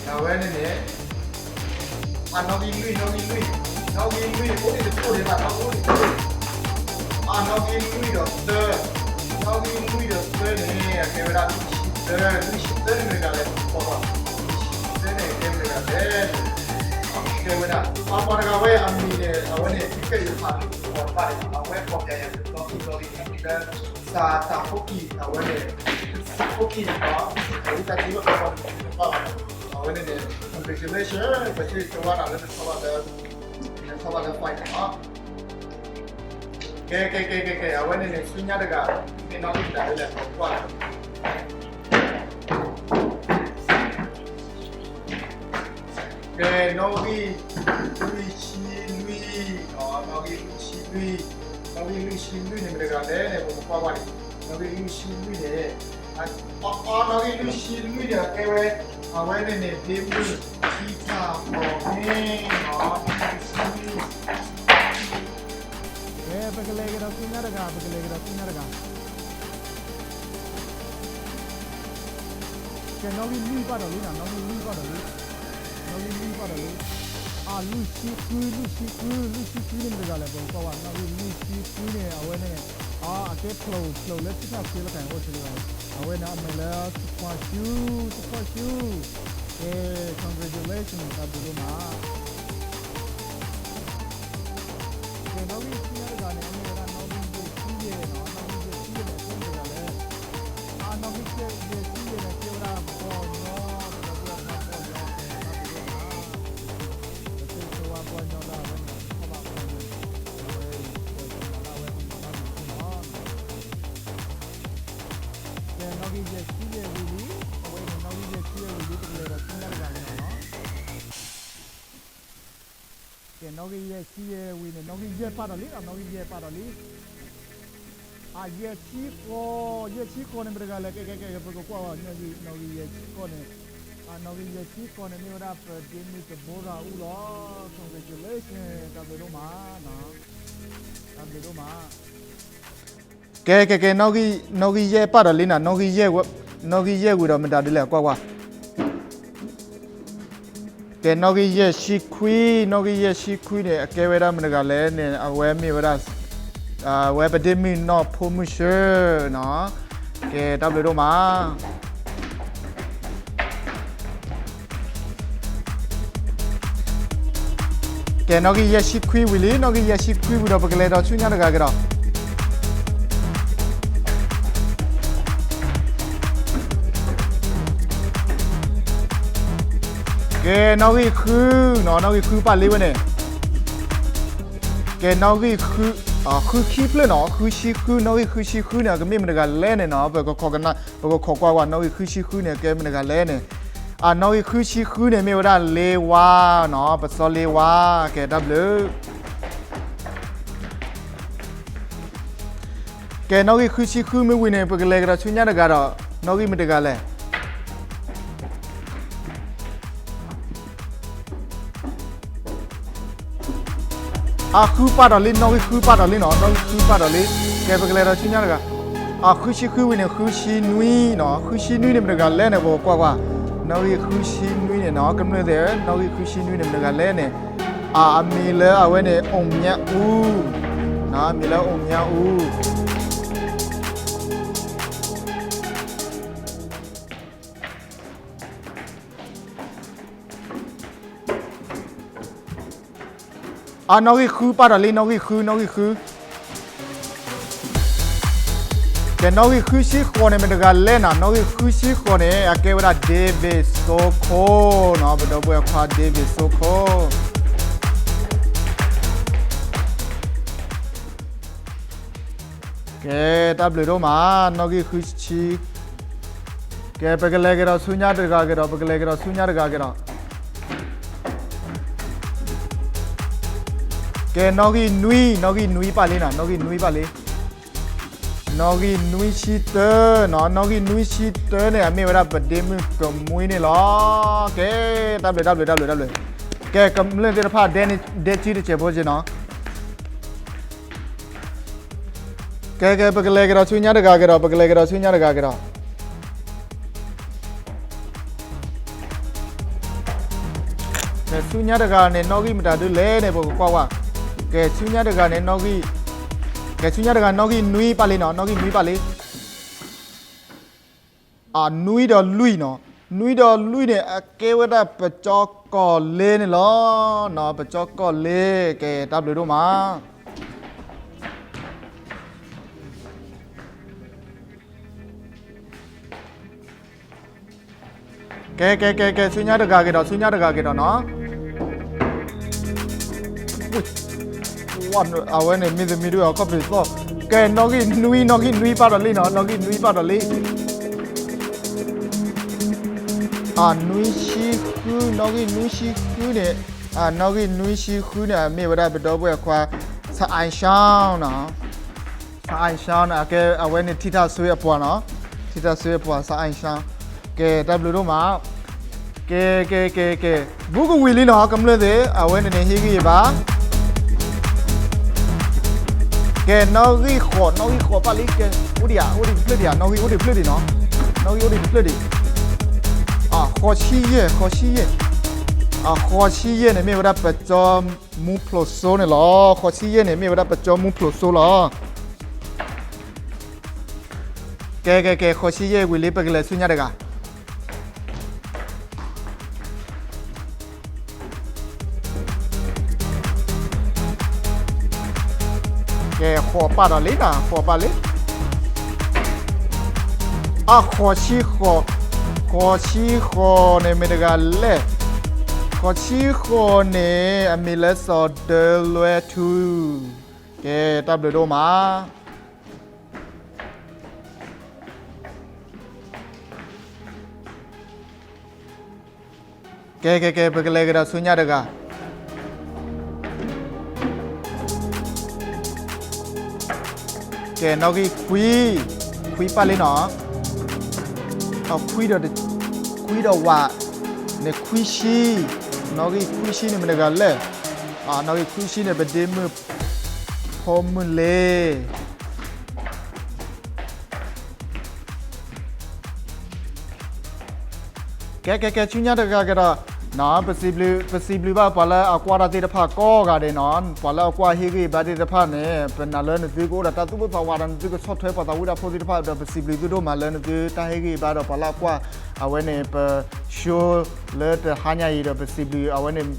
အဝဲန့ၣ်န့ၣ် အနီၣ်ဂံၢ်လွံၢ်, နီၣ်ဂံၢ်လွံၢ်, နီၣ်ဂံၢ်လွံၢ် အိၣ်ဒံးတကိၣ်ဒံးဘၣ်, နီၣ်ဂံၢ်လွံၢ်, အနီၣ်ဂံၢ်လွံၢ်ဒီးသၢ, နီၣ်ဂံၢ်လွံၢ်ဒီးသၢန့ၣ် အကဲဝဲဒၣ်လွံၢ်ဆံသၢ, လွံၢ်ဆံသၢန့ၣ်မတၤတဂၤလဲၣ်, လွံၢ်ဆံသၢန့ၣ် ကဲမတၤတဂၤလဲၣ်, ကဲဝဲဒၣ် ပှၤတဂၤဝဲအမံၤန့ၣ် အဝဲန့ၣ် သုကဲယဖးတပှၤတဖၣ်န့ၣ် အဝဲကီၢ်ပယၤယၤ လီၤကံလီၤကံ လၢ စးတၢ်ဖိကံၢ် အဝဲန့ၣ် စးဖိကံၢ်န့ၣ်လီၤ, အဝဲတၢ်ထံၣ်လၢပှၤတဖၣ်န့ၣ် အဝဲန့ၣ်န့ၣ် congratulation ပစံးတဝါတၢ်လၢနထီၣ်ဘၣ်လၢ နထီၣ်ဘၣ်လၢ fight န့ၣ်လီၤ. ကဲ ကဲ ကဲ ကဲ ကဲ အဝဲန့ၣ်န့ၣ် ဆူညါတဂၤ မ့ၢ်နီၣ်ဂံၢ်မတၤဒ်လဲၣ် ပကွၢ် ကဲ နီၣ်ဂံၢ်လွံၢ်ဆံလွံၢ်, နီၣ်ဂံၢ်လွံၢ်ဆံလွံၢ်, နီၣ်ဂံၢ်လွံၢ်ဆံလွံၢ်န့ၣ် မတၤတဂၤလဲၣ်န့ၣ် ပကကွၢ်ကွၢ်န့ၣ်, နီၣ်ဂံၢ်လွံၢ်ဆံလွံၢ်န့ၣ်, အနီၣ်ဂံၢ်လွံၢ်ဆံလွံၢ်န့ၣ် အကဲဝဲ အဝဲန့ၣ်န့ၣ် ဒ့မုၣ်ထံဖးကီၢ်န့ၣ်, နီၣ်ဂံၢ်လွံၢ်ဆံလွံၢ် ကဲ ပကလဲၤကဒီးဆူညါတဂၤ, ပကလဲၤကဒီးဆူညါတဂၤ. ကဲ နီၣ်ဂံၢ်လွံၢ်ပာ်ဒီးလံနီၤ, နီၣ်ဂံၢ်လွံၢ်ပာ်ဒီးလံ, နီၣ်ဂံၢ်လွံၢ်ပာ်ဒီးလံ, အလွံၢ်ဆံခွံ, လွံၢ်ဆံခွံ, လွံၢ်ဆံခွံန့ၣ်မတၤတဂၤလဲၣ် ပကကွၢ်ကွၢ်, နီၣ်ဂံၢ်လွံၢ်ဆံခွံန့ၣ် အဝဲန့ၣ် အကဲဖျိး ဖျိးလၢထံထၣ်ဃ့လၢကဲအိၣ်ဆံလၢဂၤန့ၣ်, အဝဲန့ၣ်အမ့ၢ်လၢ စခွါရှူ, စခွါရှူ, ကဲ congratulation တၢ်ဘျုးဒိၣ်မး. ကဲ နီၣ်ဂံၢ်ဆူညါတဂၤန့ၣ် အမ့ၢ်ဝဲဒၣ်နီၣ်ဂံၢ်ယဲၢ်ဆံယဲၢ်နီၤ, နီၣ်ဂံၢ်ယဲၢ်ဆံယဲၢ်န့ၣ် အကဲမတၤတဂၤလဲၣ်, အနီၣ်ဂံၢ်ယဲၢ်ဆံယဲၢ်န့ၣ် ကဲဝဲဒၣ်ပှၤကညီ, ပှၤကညီ, ပှၤကညီ, ကဲ တၢ်ဘျုးဒိၣ်မး, ပစံးဆိဝါပှၤကညီလၢအဝဲန့ၣ် ထီၣ်ဘၣ်ပှၤကညီ, အဝဲ ပှၤကညီလၢအဝဲပှၤကညီလၢအဂ့ၤန့ၣ်လီၤ. ကဲ နီၣ်ဂံၢ်ယဲၢ်ဆံယဲၢ်ဝံၤလံ, အဝဲန့ၣ် နီၣ်ဂံၢ်ယဲၢ်ဆံယဲၢ်ဝံၤလံ ပကလဲၤဒီးဆူညါတဂၤလံနီၤ. ကဲ နီၣ်ဂံၢ်ယဲၢ်ဆံယဲၢ်ဝံၤန့ၣ် နီၣ်ဂံၢ်ယဲၢ်ပာ်ဒီးလံနီၤ, နီၣ်ဂံၢ်ယဲၢ်ပာ်ဒီးလံ. အယဲၢ်ဆံဃိး, ယဲၢ်ဆံဃိးန့ၣ် မတၤတဂၤလဲၣ်, ကဲ ကဲ ကဲ ပကကွၢ်အီၤ, နီၣ်ဂံၢ်ယဲၢ်ဆံဃိးန့ၣ်, နီၣ်ဂံၢ်ယဲၢ်ဆံဃိးန့ၣ် မ့ၢ်ဝဲဒၣ်ပဒ့မုၣ်တဘိရၤ အူလီၤ, congratulation တၢ်ဘျုးဒိၣ်မး, တၢ်ဘျုးဒိၣ်မး. ကဲ ကဲ ကဲ နီၣ်ဂံၢ်ယဲၢ်ပာ်ဒီးလံနီၤ, နီၣ်ဂံၢ်ယဲၢ်ဝံၤဒီးမတၤဒ်လဲၣ် ကွၢ်ကွၢ်. ကဲ နီၣ်ဂံၢ်ယဲၢ်ဆံခွံ, နီၣ်ဂံၢ်ယဲၢ်ဆံခွံန့ၣ် အကဲဝဲဒၣ်မတၤတဂၤလဲၣ်န့ၣ် အဝဲမ့ၢ်ဝဲဒၣ် အဝဲပဒ့မုၣ်နီၢ်ဖိမုၣ်ဆှၢနီၤ, ကဲ တၢ်ဘျုးဒိၣ်မး. ကဲ နီၣ်ဂံၢ်ယဲၢ်ဆံခွံဝံၤလံ, နီၣ်ဂံၢ်ယဲၢ်ဆံခွံဝံၤဒီး ပကလဲၤဒီးဆူညါတဂၤကဒီး. ကဲ နီၣ်ဂံၢ်ဃုနီၤ, နီၣ်ဂံၢ်ဃုပာ်လံဝဲန့ၣ်. ကဲ နီၣ်ဂံၢ်ဃု, ဃုခံဖျၢၣ်နီၤ, ဃုဆံဃု, နီၣ်ဂံၢ်ဃုဆံဃုန့ၣ် အကမ့ၢ်မတၤတဂၤလဲၣ်န့ၣ်နီၤ, ပကခိးကွၢ်ကွၢ် နီၣ်ဂံၢ်ဃုဆံဃုန့ၣ် အကဲမတၤတဂၤလဲၣ်န့ၣ်. အနီၣ်ဂံၢ်ဃုဆံဃုန့ၣ် မ့ၢ်ဝဲဒၣ်လ့ဝါနီၤ, ပစီလ့ဝါ, ကဲ တၢ်ဘျုး. ကဲ နီၣ်ဂံၢ်ဃုဆံဃုမ့ၢ်ဝံၤန့ၣ် ပကလဲၤကဒီးဆူညါတဂၤဒီး နီၣ်ဂံၢ်မတၤတဂၤလဲၣ်. အဃုပာ်ဒီးလံ, နီၣ်ဂံၢ်ဃုပာ်ဒီးလံနီၤ, နီၣ်ဂံၢ်ဃုပာ်ဒီးလံ. ကဲ ပကလဲၤဒီးဆူညါတဂၤ. အဃုဆံဃုဝံၤန့ၣ် ဃုဆံနွံနီၤ, ဃုဆံနွံန့ၣ် မတၤတဂၤလဲၣ်န့ၣ် ပကကွၢ်ကွၢ်. နီၣ်ဂံၢ်ဃုဆံနွံန့ၣ်နီၤ, ကမျၢၢ်သ့ၣ်, နီၣ်ဂံၢ်ဃုဆံနွံန့ၣ် မတၤတဂၤလဲၣ်န့ၣ်. အမံၤလၢအဝဲန့ၣ် အိၣ်မြတ်ဦး, အမံၤလၢအိၣ်မြတ်ဦး. အနီၣ်ဂံၢ်ဃုပာ်ဒီးလံ, နီၣ်ဂံၢ်ဃု, နီၣ်ဂံၢ်ဃု. ကဲ နီၣ်ဂံၢ်ဃုဆံဃိးန့ၣ် မတၤတဂၤလဲၣ်နီၤ, နီၣ်ဂံၢ်ဃုဆံဃိးန့ၣ် အကဲဝဲဒၣ် David စိခိနီၤ, ပဒီပုၢ်ဝဲၢ်ခွါ David စိခိ. ကဲ တၢ်ဘျုးဒိၣ်မး, နီၣ်ဂံၢ်ဃုဆံ. ကဲ ပကလဲၤကဒီးဆူညါတဂၤကဒီး, ပကလဲၤကဒီးဆူညါတဂၤကဒီး. ကဲ နီၣ်ဂံၢ်နွံ, နီၣ်ဂံၢ်နွံပာ်လံနီၤ, နီၣ်ဂံၢ်နွံပာ်လံ. နီၣ်ဂံၢ်နွံဆံတၢနီၤ, နီၣ်ဂံၢ်နွံဆံတၢန့ၣ် အမ့ၢ်ဝဲဒၣ်ပဒ့မုၣ်ကမှံန့ၣ်လီၤ. ကဲ တၢ်ဘျုး, တၢ်ဘျုး, တၢ်ဘျုး, တၢ်ဘျုး. ကဲ ကမျၢၢ်သ့ၣ်တဖၣ် ဒဲစုတစဲးဖိက့နီၤ. ကဲ ကဲ ပကလဲၤကဒီးဆူညါတဂၤကဒီး, ပကလဲၤကဒီးဆူညါတဂၤကဒီး. ကဲ ဆူညါတဂၤန့ၣ် နီၣ်ဂံၢ်မတၤဒုလဲၣ်န့ၣ် ပကကွၢ်ဝဲ. ကဲ ဆူညါတဂၤန့ၣ် နီၣ်ဂံၢ်, ကဲ ဆူညါတဂၤ နီၣ်ဂံၢ်နွံပၣ်လံနီၤ, နီၣ်ဂံၢ်နွံပၣ်လံ. အနွံဒီးလွံၢ်နီၤ, နွံဒီးလွံၢ်န့ၣ် အကဲဝဲဒၣ်ပကၠီကီၢ်လ့န့ၣ်လီၤ. ပကၠီကီၢ်လ့, ကဲ တၢ်ဘျုးဒိၣ်မး. ကဲ ကဲ ကဲ ကဲ ဆူညါတဂၤက့ၤဒီး, ဆူညါတဂၤက့ၤဒီးနီၤ. အဝဲန့ၣ်မ့တမ့ၢ်ဒုးအခီၣ်ဖံးသီၣ်. ကဲ နီၣ်ဂံၢ်နွံ, နီၣ်ဂံၢ်နွံပၣ်ဒီးလံနီၤ, နီၣ်ဂံၢ်နွံပၣ်ဒီးလံ. အနွံဆံဃု, နီၣ်ဂံၢ်နွံဆံဃုန့ၣ်, အနီၣ်ဂံၢ်နွံဆံဃုန့ၣ် အမ့ၢ်ဝဲဒၣ်ပဒီပုၢ်ဝဲၢ်ခွါ ဆၣ်အၣ်ရှါနီၤ. ဆၣ်အၣ်ရှါန့ၣ် အကဲ အဝဲန့ၣ်ထံထၣ်စွ့အပှၤနီၤ, ထံထၣ်စွ့အပှၤ ဆၣ်အၣ်ရှါ. ကဲ တၢ်ဘျုးဒိၣ်မး. ကဲ ကဲ ကဲ ကဲ ဘူးကဝံၤလံနီၤ ကမျၢၢ်သ့ၣ်, အဝဲန့ၣ်န့ၣ် ဟ့ၣ်ဂံၢ်ဘါ. ကဲ နီၣ်ဂံၢ်ဃိး, နီၣ်ဂံၢ်ဃိးပၣ်လံ, ကဲ အိၣ်ဒံးဧါ, အိၣ်ဒံးတဖျၢၣ်ဒံးဧါ, နီၣ်ဂံၢ်အိၣ်ဒံးတဖျၢၣ်ဒံးနီၤ, နီၣ်ဂံၢ်အိၣ်ဒံးတဖျၢၣ်ဒံး. အဃိးဆံယဲၢ်, ဃိးဆံယဲၢ်, အဃိးဆံယဲၢ်န့ၣ် မ့ၢ်ဝဲဒၣ်ပကၠီမူဖျိးစိန့ၣ်လီၤ. ဃိးဆံယဲၢ်န့ၣ် မ့ၢ်ဝဲဒၣ်ပကၠီမူဖျိးစိလီၤ. ကဲ ကဲ ကဲ ဃိးဆံယဲၢ် ဝံၤလံ ပကလဲၤဆူညါတဂၤ. ကဲ ဃိးပၣ်ဒီးလံနီၤ, ဃိးပၣ်လံ. အဃိးဆံဃိး, ဃိးဆံဃိးန့ၣ် မ့ၢ်တဂၤလဲၣ်. ဃိးဆံဃိးန့ၣ် အမံၤလၢစီၤဒၢလွဲထူ. ကဲ တၢ်ဘျုးဒိၣ်မး. ကဲ ကဲ ကဲ ပကလဲၤကဒီးဆူညါတဂၤ. ကဲ နီၣ်ဂံၢ်ခွံ, ခွံပၣ်လံနီၤ. အခွံဒီး, ခွံဒီးဝးန့ၣ် ခွံဆံ, နီၣ်ဂံၢ်ခွံဆံန့ၣ် မ့ၢ်တဂၤလဲၣ်. နီၣ်ဂံၢ်ခွံဆံန့ၣ် ပဒ့မုၣ်ဖိမုၣ်လ့ ကဲ ကဲ ကဲ ဆူညါတဂၤကဒီး, ပစံးဘျုး, ပစံးဘျုးဘၣ်ပှၤလၢအကွၢ်တၢ်သ့ၣ်တဖၣ်ကိးဂၤဒဲးနီၤ, ပှၤလၢအကွၢ်ဟ့ၣ်ဂံၢ်ဘါသ့ၣ်တဖၣ်န့ၣ် ပနာ်လၢနသုကအိၣ်ဒီးတၢ်သူၣ်ပိၢ်သးဝးဒီး နသုကဆီၣ်ထွဲပှၤသးဝံၣ်တၢ်ဖိသ့ၣ်တဖၣ်ဒီး ပစံးဘျုးသုဒိၣ်မးလၢနသုတၢ်ဟ့ၣ်ဂံၢ်ဘါဒီးပှၤလၢအကွၢ်, အဝဲန့ၣ် ပ show လၢတဟါညါအံၤဒီး ပစံးဘျုးအဝဲန့ၣ်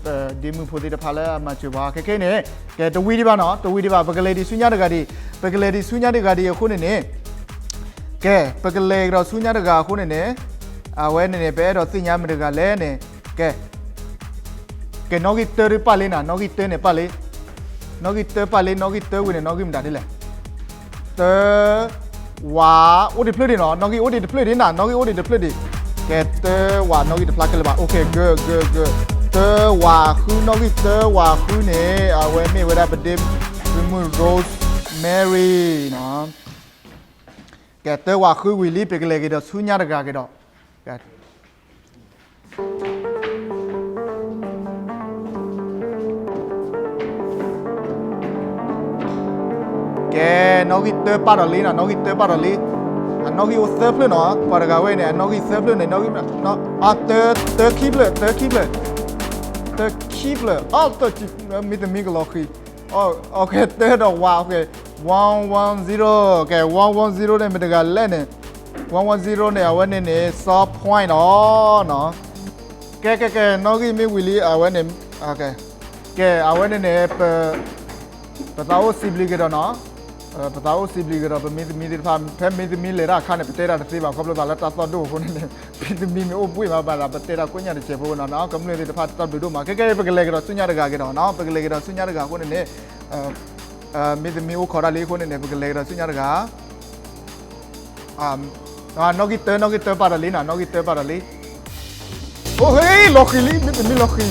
ဒ့မုၣ်ဖိသ့ၣ်တဖၣ်လၢအမၤစၢၤပှၤခဲခဲန့ၣ်, ကဲ တဝံၤဒံးဘၣ်နီၤ, တဝံၤဒံးဘၣ်, ပကလဲၤဒံးဆူညါတဂၤဒံး, ပကလဲၤဒံးဆူညါတဂၤဒံးအဃိန့ၣ်န့ၣ် ကဲ ပကလဲၤကဒီးဆူညါတဂၤအဃိန့ၣ်န့ၣ်, အဝဲန့ၣ်န့ၣ် ပအဲၣ်ဒိးသ့ၣ်ညါမ့ၢ်တဂၤလဲၣ်န့ၣ်, ကဲ, ကဲ နီၣ်ဂံၢ်တၢတပၣ်လံနီၤ, နီၣ်ဂံၢ်တၢန့ၣ်ပၣ်လံ, နီၣ်ဂံၢ်တၢပၣ်လံ, နီၣ်ဂံၢ်တၢဝံၤန့ၣ် နီၣ်ဂံၢ်မတၤဒ်လဲၣ်, တၢ, ဝး, အိၣ်ဒံးတဖျၢၣ်ဒံးနီၤ, နီၣ်ဂံၢ်အိၣ်ဒံးတဖျၢၣ်ဒံးနီၤ, နီၣ်ဂံၢ်အိၣ်ဒံးတဖျၢၣ်ဒံး, ကဲ တၢဝး နီၣ်ဂံၢ်တဖျါခဲလၢာ်ဘၣ်, okay, good, good, good, တၢဝးဃု, နီၣ်ဂံၢ်တၢဝးဃုန့ၣ် အဝဲမ့ၢ်ဝဲဒၣ်ပဒ့မုၣ် Rosemary နီၤ. ကဲ တၢဝးဃုဝံၤလံ ပကလဲၤက့ၤဒီးဆူညါတဂၤက့ၤဒီး, ကဲ ကဲ နီၣ်ဂံၢ်တၢပၣ်ဒီးလံနီၤ, နီၣ်ဂံၢ်တၢပၣ်ဒီးလံ, အနီၣ်ဂံၢ်အိၣ်သၢဖျၢၣ်နီၤ, ပှၤတဂၤဝဲန့ၣ် အနီၣ်ဂံၢ်သၢဖျၢၣ်န့ၣ် နီၣ်ဂံၢ်, အတၢ, တၢခံဖျၢၣ်, တၢခံဖျၢၣ်, တၢခံဖျၢၣ်, အတၢ, မ့တမ့ၢ်ကလီၤဃံၤ, okay, တၢဒီးဝး, okay, one one zero, ကဲ one one zero န့ၣ် မ့ၢ်တဂၤလဲၣ်န့ၣ်, one one zero န့ၣ် အဝဲန့ၣ်န့ၣ် soft point လီၤနီၤ. ကဲ ကဲ ကဲ နီၣ်ဂံၢ်မ့ၢ်ဝံၤလံ အဝဲန့ၣ်, ကဲ အဝဲန့ၣ်န့ၣ် ပ, ပသးအိၣ်စံးဘျုးက့ၤဒီးနီၤ, ပသးအိၣ်စံးဘျုးက့ၤဒီး ပမ့ၢ်သမံသ့ၣ်တဖၣ်, ဖဲမ့ၢ်သမံလဲၤတၢ်အခါန့ၣ် ပတဲတၢ်တသ့ဘၣ် ခီဖျိသးလၢတၢ်သီၣ်ဒိၣ်အဃိန့ၣ်န့ၣ်, မ့ၢ်သမံမ့ၢ်အိၣ်ဘှ့ၣ်မးဘၣ်ဒီး ပတဲတၢ်ကိးညါတစဲးဖိနီၤ, ကမျၢၢ်သ့ၣ်တဖၣ် တၢ်ဘျုးဒိၣ်မး, ကဲ ကဲ ပကလဲၤကဒီးဆူညါတဂၤက့ၤဒီးနီၤ, ပကလဲၤကဒီးဆူညါတဂၤအဃိန့ၣ်န့ၣ်, မ့ၢ်သမံအိၣ်ခိးတၢ်လံအဃိန့ၣ်န့ၣ် ပကလဲၤကဒီးဆူညါတဂၤ နီၣ်ဂံၢ်တၢ, နီၣ်ဂံၢ်တၢပာ်ဒီးလံနီၤ, နီၣ်ဂံၢ်တၢပာ်ဒီးလံ, အိၣ်ဟ့ၣ် လီၤဃံၤလံ, မ့တမ့ၢ်လီၤ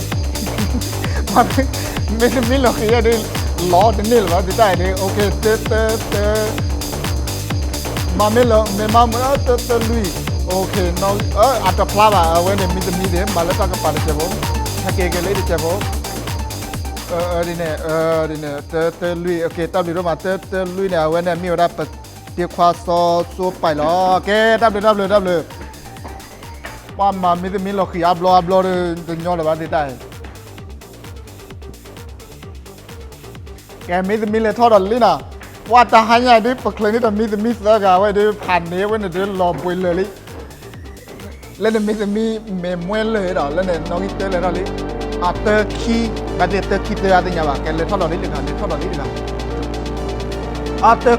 ဃံၤ, မ့တမ့ၢ်လီၤဃံၤယဲဒၣ်, လီၤတန့ၢ်လၢၤဘၣ် ဒ်တၢ်အံၤန့ၣ်, okay, တၢ တၢ တၢ, မ့မ့ၢ်လၢ မ့ၢ်မၤမုာ် တၢ တၢလွံၢ်, okay, အတဖျါဘၣ် အဝဲန့ၣ် မ့တမ့ၢ်န့ၣ် မၤလၢတၢ်ကပၤတစဲးဖိ ဟဲက့ၤက့ၤလၢတစဲးဖိ, ဒ်န့ၣ်, ဒ်န့ၣ်, တၢတၢလွံၢ်, တၢ်ဘျုးဒိၣ်မး, တၢတၢလွံၢ်န့ၣ် အဝဲန့ၣ်မ့ၢ်ဝဲဒၣ်ပတံၤခွါစီၤစိပာ်လီၤ. ကဲ တၢ်ဘျုး တၢ်ဘျုး တၢ်ဘျုး, ပှၤမၤမ့ၢ်သမံလီၤဃံၤအါဘျီအါဘျီဒီး တညီလၢၤဘၣ်သ့ၣ်တၢ်အံၤ ကဲ မ့ၢ်သမံလဲၤထီၣ်ဒီးလံနီၤ, ပှၤတဟါညါဒ်ပချုးန့ၣ်ဒီးမ့ၢ်သမံသၢဂၤဝဲဒီး ဖးန့ၢ်ဝဲန့ၣ်ဒီးလီၤဘှံးလၢာ်လံ, လၢန့ၣ်မ့ၢ်သမံမဲာ်မွဲလၢာ်ဒီး လၢန့ၣ်နီၣ်ဂံၢ်တၢလဲၤထီၣ်လံ, အတၢခံ, ဘၣ်သ့ၣ်တၢခံသၢအသ့ၣ်ညါဘၣ်, ကဲလဲၤထီၣ်ဒီးလံတဂၤ လဲၤထီၣ်ဒီးလံတဂၤ အတၢခံသၢ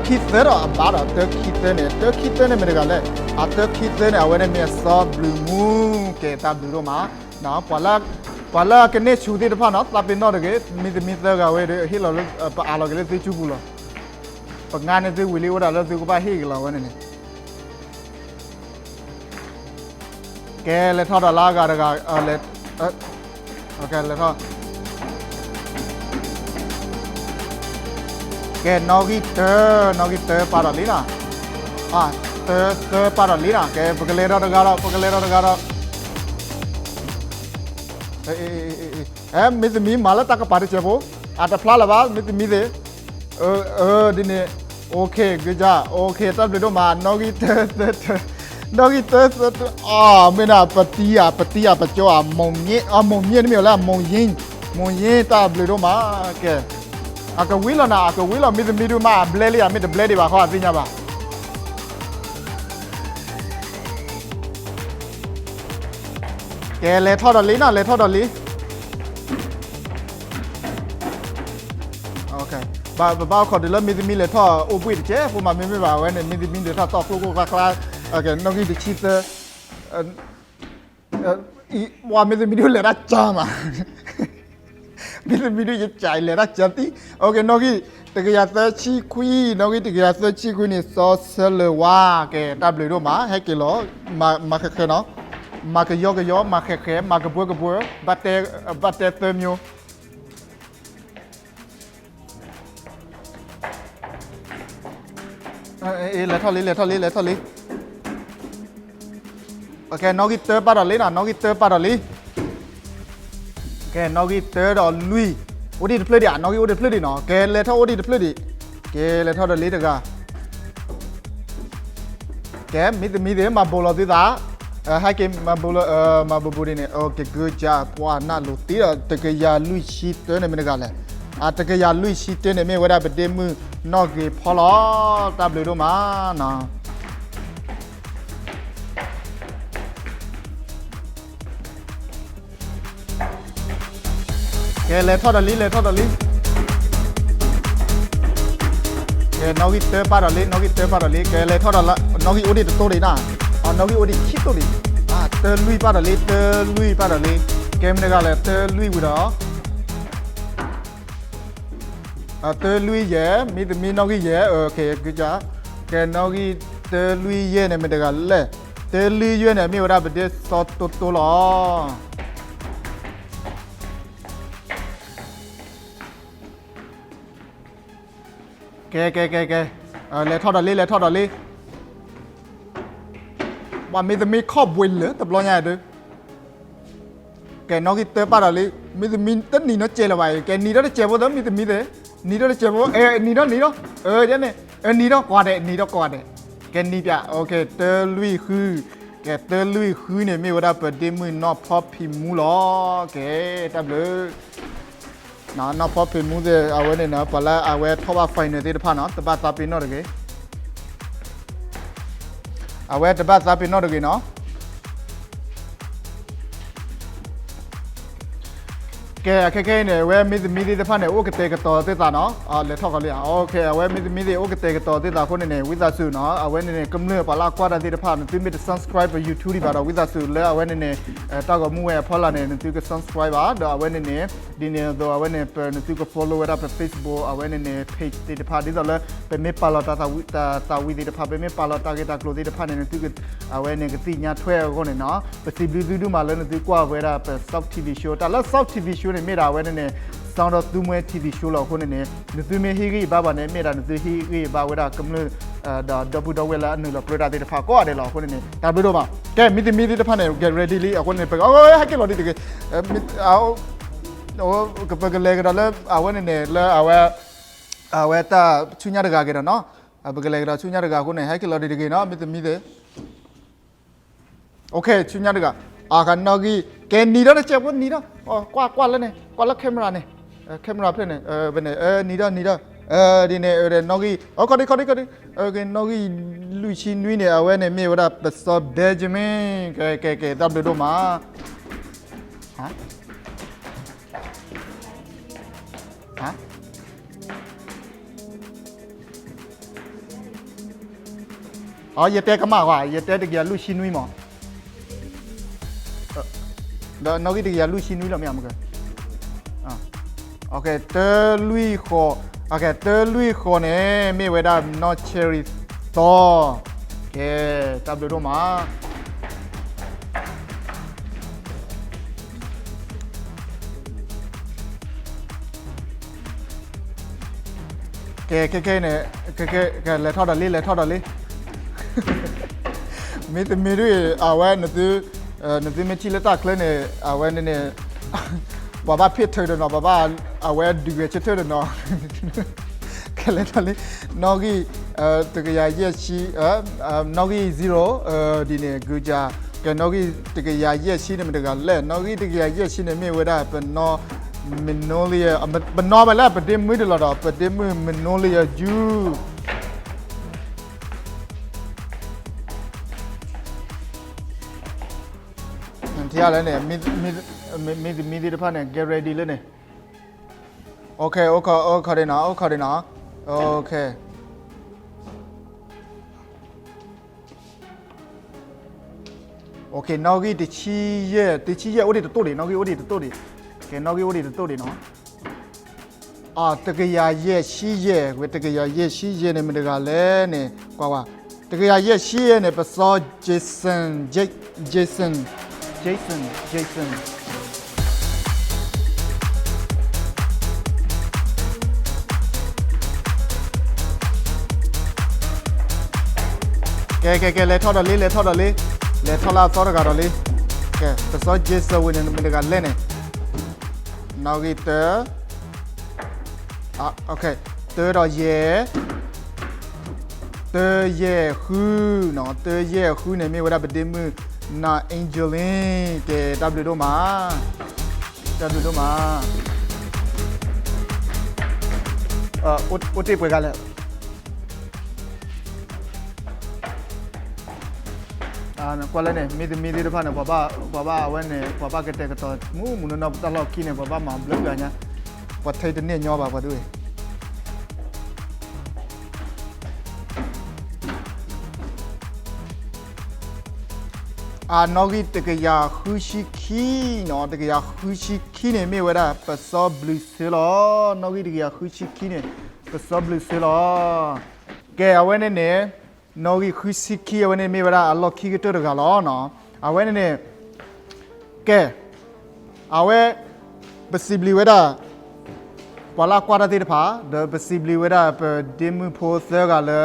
ဒီးအဘၣ်ဒီး တၢခံသၢန့ၣ် တၢခံသၢန့ၣ်မ့ၢ်တဂၤလဲၣ်, အတၢခံသၢန့ၣ် အဝဲန့ၣ်မ့ၢ်အစီၤဘျုးမူ, ကဲတၢ်ဘျုးဒိၣ်မး, ပှၤလၢအကန့ၢ်ဆူၣ်သ့ၣ်တဖၣ်နီၤ သးပ့ၤနီၣ်တဂ့ၤ, မ့ၢ်သမံသၢဂၤဝဲဒီး ဟ့ၣ်လီၤလၢ ပအးလီၤက့ၤလၢသုစုပူၤလီၤ, ပငါန့ၢ်သုဝံၤလံအိၣ်ဒၣ်လၢသုကဘၣ်ဟ့ၣ်က့ၤလီၤဝဲန့ၣ်န့ၣ် ကဲလဲၤထီၣ်ဒီးလၢအဂၤတဂၤ, လဲၤထီၣ်, ကဲနီၣ်ဂံၢ်တၢ, နီၣ်ဂံၢ်တၢပာ်ဒီးလံနီၤ, တၢ တၢပာ်ဒီးလံနီၤ, ကဲပကလဲၤဒီးတဂၤဒီး ပကလဲၤဒီးတဂၤဒီး မ့ၢ်သမံမၤလၢတၢ်ကပၤတစဲးဖိ, အတဖျါလၢၤဘၣ် မ့ၢ်သမံသ့ၣ်, ဒ်န့ၣ်, တၢ်ဘျုးဒိၣ်မး, နီၣ်ဂံၢ်တၢသၢတၢ, နီၣ်ဂံၢ်တၢသၢတၢ, အမ့ၢ်ဒၣ်ပတံၤဧါ ပတံၤဧါ ပကၠီဧါ, မိၢ်မ့ၢ်န့ၣ်မ့ၢ်ဝဲလၢ မိၢ်ယ့ၣ်, မိၢ်ယ့ၣ် တၢ်ဘျုးဒိၣ်မး, ကဲ, အကဝံၤလီၤနၤ အကဝံၤလီၤ မ့ၢ်သမံဒုးမး အဘျဲလံဧါ မ့ၢ်တဘျဲဒံးဘၣ်ဃီ အသ့ၣ်ညါဘၣ် ကဲ လဲၤထီၣ်ဒီးလံနီၤ လဲၤထီၣ်ဒီးလံ, ပဘၣ်အိၣ်ခိးတုၤလၢမ့ၢ်သမံလဲၤထီၣ်အိၣ်ဘှံးတကဲး ဖိမၤမ့မ့ၢ်ဘၣ် အဝဲန့ၣ် မ့ၢ်သမံလဲၤထီၣ်တီၢ်ကျိကိၣ်ကျါကျါ, နီၣ်ဂံၢ်တဆံသၢ, ပှၤမ့ၢ်သမံဒုးလဲၤတၢ်ကၢမး မ့ၢ်သမံဒုးယကၠးလဲၤတၢ်ကၢသံ, နီၣ်ဂံၢ်တကယၤသၢဆံခွံ, နီၣ်ဂံၢ်တကယၤသၢဆံခွံန့ၣ် စီၤဆၢလၢၤဝါ, ကဲတၢ်ဘျုးဒိၣ်မး ဟဲက့ၤလီၤ, မၤဃဲးဃဲးနီၤ, မၤကယီကယီ မၤဃဲးဃဲး မၤကဘှၢကဘှၢ, ဘၣ်တဲသၢမျိုး လဲၤထီၣ်လံ လဲၤထီၣ်လံ လဲၤထီၣ်လံ, နီၣ်ဂံၢ်တၢပာ်ဒီးလံနီၤ နီၣ်ဂံၢ်တၢပာ်ဒီးလံ, ကဲ နီၣ်ဂံၢ်တၢဒီးလွံၢ်, အိၣ်ဒံးတဖျၢၣ်ဒံးဧါ နီၣ်ဂံၢ်အိၣ်ဒံးတဖျၢၣ်ဒံးနီၤ, ကဲ လဲၤထီၣ်အိၣ်ဒံးတဖျၢၣ်ဒံး, ကဲ လဲၤထီၣ်ဒီးလံတဂၤ ကဲ မ့ၢ်သမံသ့ၣ် မၤဘိးလီၤသုသး, ဟဲက့ၤမၤဘိးလီၤ, မၤဘိးဘိးဒ်န့ၣ် ကကၢကၢပှၤနၢ်လိၤတ့ဒီး တကယၤလွံၢ်ဆံတၢန့ၣ်မ့ၢ်တဂၤလဲၣ်, တကယၤလွံၢ်ဆံတၢန့ၣ် မ့ၢ်ဝဲဒၣ်ပဒ့မုၣ်နီၣ်ဂ့ၤဖီလီၤ, တၢ်ဘျုးဒိၣ်မးနီၤ ကဲ လဲၤထီၣ်ဒီးလံ လဲၤထီၣ်ဒီးလံ, ကဲ နီၣ်ဂံၢ်တၢပာ်ဒီးလံ နီၣ်ဂံၢ်တၢပာ်ဒီးလံ, ကဲ လဲၤထီၣ်ဒီးလၢ နီၣ်ဂံၢ်အိၣ်ဒံးတတိၢ်ဒံးနီၤ, နီၣ်ဂံၢ်အိၣ်ဒံးခံတိၢ်ဒံး, တၢလွံၢ်ပာ်ဒီးလံ တၢလွံၢ်ပာ်ဒီးလံ, ကဲမ့ၢ်တဂၤလဲၣ် တၢလွံၢ်ဝံၤဒီး တၢလွံၢ်ယဲၢ် မ့ၢ်သမံနီၣ်ဂံၢ်ယဲၢ်, ကဲ နီၣ်ဂံၢ်တၢလွံၢ်ယဲၢ်န့ၣ် မ့ၢ်တဂၤလဲၣ်, တၢလွံၢ်ယဲၢ်န့ၣ် မ့ၢ်ဝဲဒၣ်ပဒ့စီၤတိတိလီၤ. ကဲ ကဲ ကဲ ကဲ, လဲၤထီၣ်ဒီးလံ လဲၤထီၣ်ဒီးလံ, ပှၤမ့ၢ်သမံခီၣ်ဘှံးလၢတဘျီညါဒုး ကဲ နီၣ်ဂံၢ်တၢပာ်ဒီးလံ, မ့ၢ်သမံတနံၤနီတစဲးလၢၤဘၣ်အံၤ, ကဲ နံၤဒီးတစဲးဖိသၢ မ့ၢ်သမံသ့ၣ်, နံၤဒီးတစဲးဖိ, နံၤဒီး နံၤဒီး, န့ၣ်, နံၤဒီးကွၢ်ဒဲး နံၤဒီးကွၢ်ဒဲး, ကဲ နံၤပၠး, ကဲ တၢလွံၢ်ဃု, ကဲ တၢလွံၢ်ဃုန့ၣ် မ့ၢ်ဝဲဒၣ်ပဒ့မုၣ်နီၢ်ဖီဖံးမူလီၤ. ကဲ တၢ်ဘျုး နီၢ်ဖီဖံးမူသ့ၣ် အဝဲန့ၣ်နီၤ ပှၤလၢအဝဲထီၣ်ဘၣ် final သ့ၣ်တဖၣ်နီၤ တဘၣ်သးပ့ၤနီၣ်တဂ့ၤ, အဝဲတဘၣ်သးပ့ၤနီၣ်တဂ့ၤနီၤ. ကဲ အခဲခဲအံၤန့ၣ် အဝဲမ့ၢ်သမံသ့ၣ်တဖၣ်န့ၣ် အိၣ်ကတဲာ်ကတီၤသ့ၣ်သးနီၤ, လဲၤထီၣ်ကီးလံ, အဝဲမ့ၢ်သမံသ့ၣ် အိၣ်ကတဲာ်ကတီၤသ့ၣ်သးအဃိန့ၣ်န့ၣ် ဝံသးစူၤနီၤ အဝဲန့ၣ်န့ၣ် ကမျၢၢ်ပှၤလၢအကွၢ်တၢ်သ့ၣ်တဖၣ် နသုမ့ၢ်တ subscribe YouTube ဒံးဘၣ်ဒီး ဝံသးစူၤလၢအဝဲန့ၣ်န့ၣ် တၢ်ဂီၤမူဝဲအဖီလာ်န့ၣ် နသုက subscribe ဘၣ် ဒီးအဝဲန့ၣ်န့ၣ် ဒ်န့ၣ်အသိး အဝဲန့ၣ် ပ နသုက follow ဝဲဒၣ်ပ Facebook အဝဲန့ၣ်န့ၣ် page သ့ၣ်တဖၣ် ဒ်သိးလၢ ပမ့ၢ်ပာ်လီၤတၢ်သးဝံၣ်သ့ၣ်တဖၣ် ပမ့ၢ်ပာ်လီၤတၢ်ဂ့ၢ်တၢ်ကျိၤသ့ၣ်တဖၣ်န့ၣ် နသုက အဝဲန့ၣ်ကသ့ၣ်ညါထွဲအဂီၢ်န့ၣ်နီၤ ပစံးဘျုးသုဒိၣ်မးလၢနသုကွၢ်ဝဲဒၣ်ပ Soft TV Show တၢ်လၢ Soft TV Show န့ၣ် မ့ၢ်ဒၣ်အဝဲန့ၣ်န့ၣ် စီၤဒီးသူမှဲ TV Show လီၤအဃိန့ၣ်န့ၣ် နသုမ့ၢ်ဟ့ၣ်ဂံၢ်ဘါဘၣ်န့ၣ် မ့ၢ်ဒၣ်နသုဟ့ၣ်ဂံၢ်ဘါဝဲဒၣ်ကမျၢၢ် ဒီးဒီပုၢ်ဒီဝဲၢ်လၢအနုာ်လီၤပြၢတၢ်သ့ၣ်တဖၣ်ကိးဂၤဒဲးလီၤ. အဃိန့ၣ်န့ၣ် တၢ်ဘျုးဒိၣ်မး. ကဲ မံၤသမံသ့ၣ်တဖၣ်န့ၣ် get ready လံ အဃိန့ၣ် ပက ဟဲက့ၤလီၤဒံးတဂ့ၤ, ပကလဲၤကဒီးလၢအဝဲန့ၣ်န့ၣ် လၢအဝဲ အဝဲတၢ်ဆူညါတဂၤက့ၤဒီးနီၤ, ပကလဲၤကဒီးဆူညါတဂၤအဃိန့ၣ် ဟဲက့ၤလီၤဒံးတဂ့ၤနီၤ မံၤသမံသ့ၣ်. ဆူညါတဂၤ, အကနီၣ်ဂံၢ်, ကဲနံၤဒီးတကဲးဖိနံၤဒီး, ကွၢ်ကွၢ်လၢန့ၣ် ကွၢ်လၢ camera န့ၣ်, camera ဖျၢၣ်န့ၣ်, နံၤဒီးနံၤဒီး, ဒ်န့ၣ် နီၣ်ဂံၢ်, ခီဒံခီဒံခီဒံ, နီၣ်ဂံၢ်လွံၢ်ဆံနွံန့ၣ် အဝဲန့ၣ်မ့ၢ်ဝဲဒၣ်ပစီ Benjamin, ကဲကဲကဲ တၢ်ဘျုးဒိၣ်မး. ယတဲကမၣ်ကွၢ်, ယတဲတကယၤလွံၢ်ဆံနွံမး, ဒီးနီၣ်ဂံၢ်တကယၤလွံၢ်ဆံနွံလီၤမ့ၢ်ဧါ, တၢလွံၢ်ဃီ, တၢလွံၢ်ဃီန့ၣ် မ့ၢ်ဝဲဒၣ်နီၢ် Cherry သီ, ကဲ, တၢ်ဘျုးဒိၣ်မး. ကဲ ခဲခဲအံၤန့ၣ်, ကဲ လဲၤထီၣ်ဒီးလံ လဲၤထီၣ်ဒီးလံ. မ့တမ့ၢ်ဒ်အံၤ အဝဲ နသုမ့ၢ်ထံၣ်လၢတၢ်ချၢန့ၣ် အဝဲန့ၣ်န့ၣ် ပှၤဘၣ်ဖ့ၣ်ထၢတနီၤ ပှၤဘၣ်အဝဲဒုးဂဲၤဆၢထၢၣ်တနီၤ ကဲ လဲၤထီၣ်လံ. နီၣ်ဂံၢ် တကယၤယဲၢ်ဆံ, နီၣ်ဂံၢ် zero ဒ်န့ၣ် ဂုၤကၢ်, ကဲ နီၣ်ဂံၢ်တကယၤယဲၢ်ဆံန့ၣ်မ့ၢ်တဂၤလဲၣ်. နီၣ်ဂံၢ်တကယၤယဲၢ်ဆံန့ၣ်မ့ၢ်ဝဲဒၣ်ပနီၢ် Minolia, ပနီၢ်ဝဲလၢပဒ့မုၣ်တလီၤဒီး ပဒ့မုၣ် Minolia ယူ ထံၣ်လၢန့ၣ် မ့တမ့ၢ်သ့ၣ်တဖၣ်န့ၣ် get ready လၢန့ၣ်. အိၣ်ခီဒ်နီၤ, အိၣ်ခီဒ်နီၤ, အိၣ်ခီ နီၣ်ဂံၢ်တဆံယဲၢ်, တဆံယဲၢ်အိၣ်ဒံးတတိၢ်ဒံး, နီၣ်ဂံၢ်အိၣ်ဒံးတတိၢ်ဒံး, ကဲ နီၣ်ဂံၢ်အိၣ်ဒံးတတိၢ်ဒံးနီၤ. တကယၤယဲၢ်ဆံယဲၢ်, ဝဲတကယၤယဲၢ်ဆံယဲၢ်န့ၣ်မ့ၢ်တဂၤလဲၣ်န့ၣ် ကွၢ်ကွၢ်, တကယၤယဲၢ်ဆံယဲၢ်န့ၣ် ပစီ Jason, Jason, Jason, Jason. ကဲ ကဲ ကဲ လဲၤထီၣ်ဒီးလံ လဲၤထီၣ်ဒီးလံ, လဲၤထီၣ်လၢအသီတဂၤဒီးလံ. ကဲ ပစီ Jason ဝဲန့ၣ်မ့ၢ်တဂၤလဲၣ်န့ၣ်, နီၣ်ဂံၢ်တၢ တၢဒီးယဲၢ်, တၢယဲၢ်ဃုနီၤ, တၢယဲၢ်ဃုန့ၣ် မ့ၢ်ဝဲဒၣ်ပဒ့မုၣ် နီၢ် Angeline, ကဲ တၢ်ဘျုးဒိၣ်မး, တၢ်ဘျုးဒိၣ်မး. အိၣ်တ့ၢ်ပှဲၤဂၤလဲၣ်. ကွၢ်လၢန့ၣ် မ့တမ့ၢ်သ့ၣ်တဖၣ်န့ၣ် ပှၤဘၣ်အဝဲန့ၣ် ပှၤဘၣ်ကတဲာ်ကတီၤ မူးမူးနီၢ်နီၢ် တၢ်လီၢ်ခံန့ၣ် ပှၤဘၣ်မၤဘျၢပှၤညါ, ပှၤထဲတန့ၢ်ညီဘၣ် ပှၤဒ်အံၤ. အနီၣ်ဂံၢ်တကယၤဃုဆံခံနီၤ, တကယၤဃုဆံခံန့ၣ် မ့ၢ်ဝဲဒၣ်ပစီဘျုးစၢလီၤ. နီၣ်ဂံၢ်တကယၤဃုဆံခံန့ၣ် ပစီဘျုးစၢလီၤ. ကဲ အဝဲန့ၣ်န့ၣ် နီၣ်ဂံၢ်ဃုဆံခံ အဝဲန့ၣ်မ့ၢ်ဝဲဒၣ်အလီၢ်ခံကတၢၢ်တဂၤလီၤ. အဝဲန့ၣ်န့ၣ် ကဲ အဝဲ ပစံးဘျုးဝဲဒၣ် ပှၤလၢအကွၢ်တၢ်သ့ၣ်တဖၣ် ဒီးပစံးဘျုးဝဲဒၣ်ပဒ့မုၣ်ဖိသၢဂၤလၢ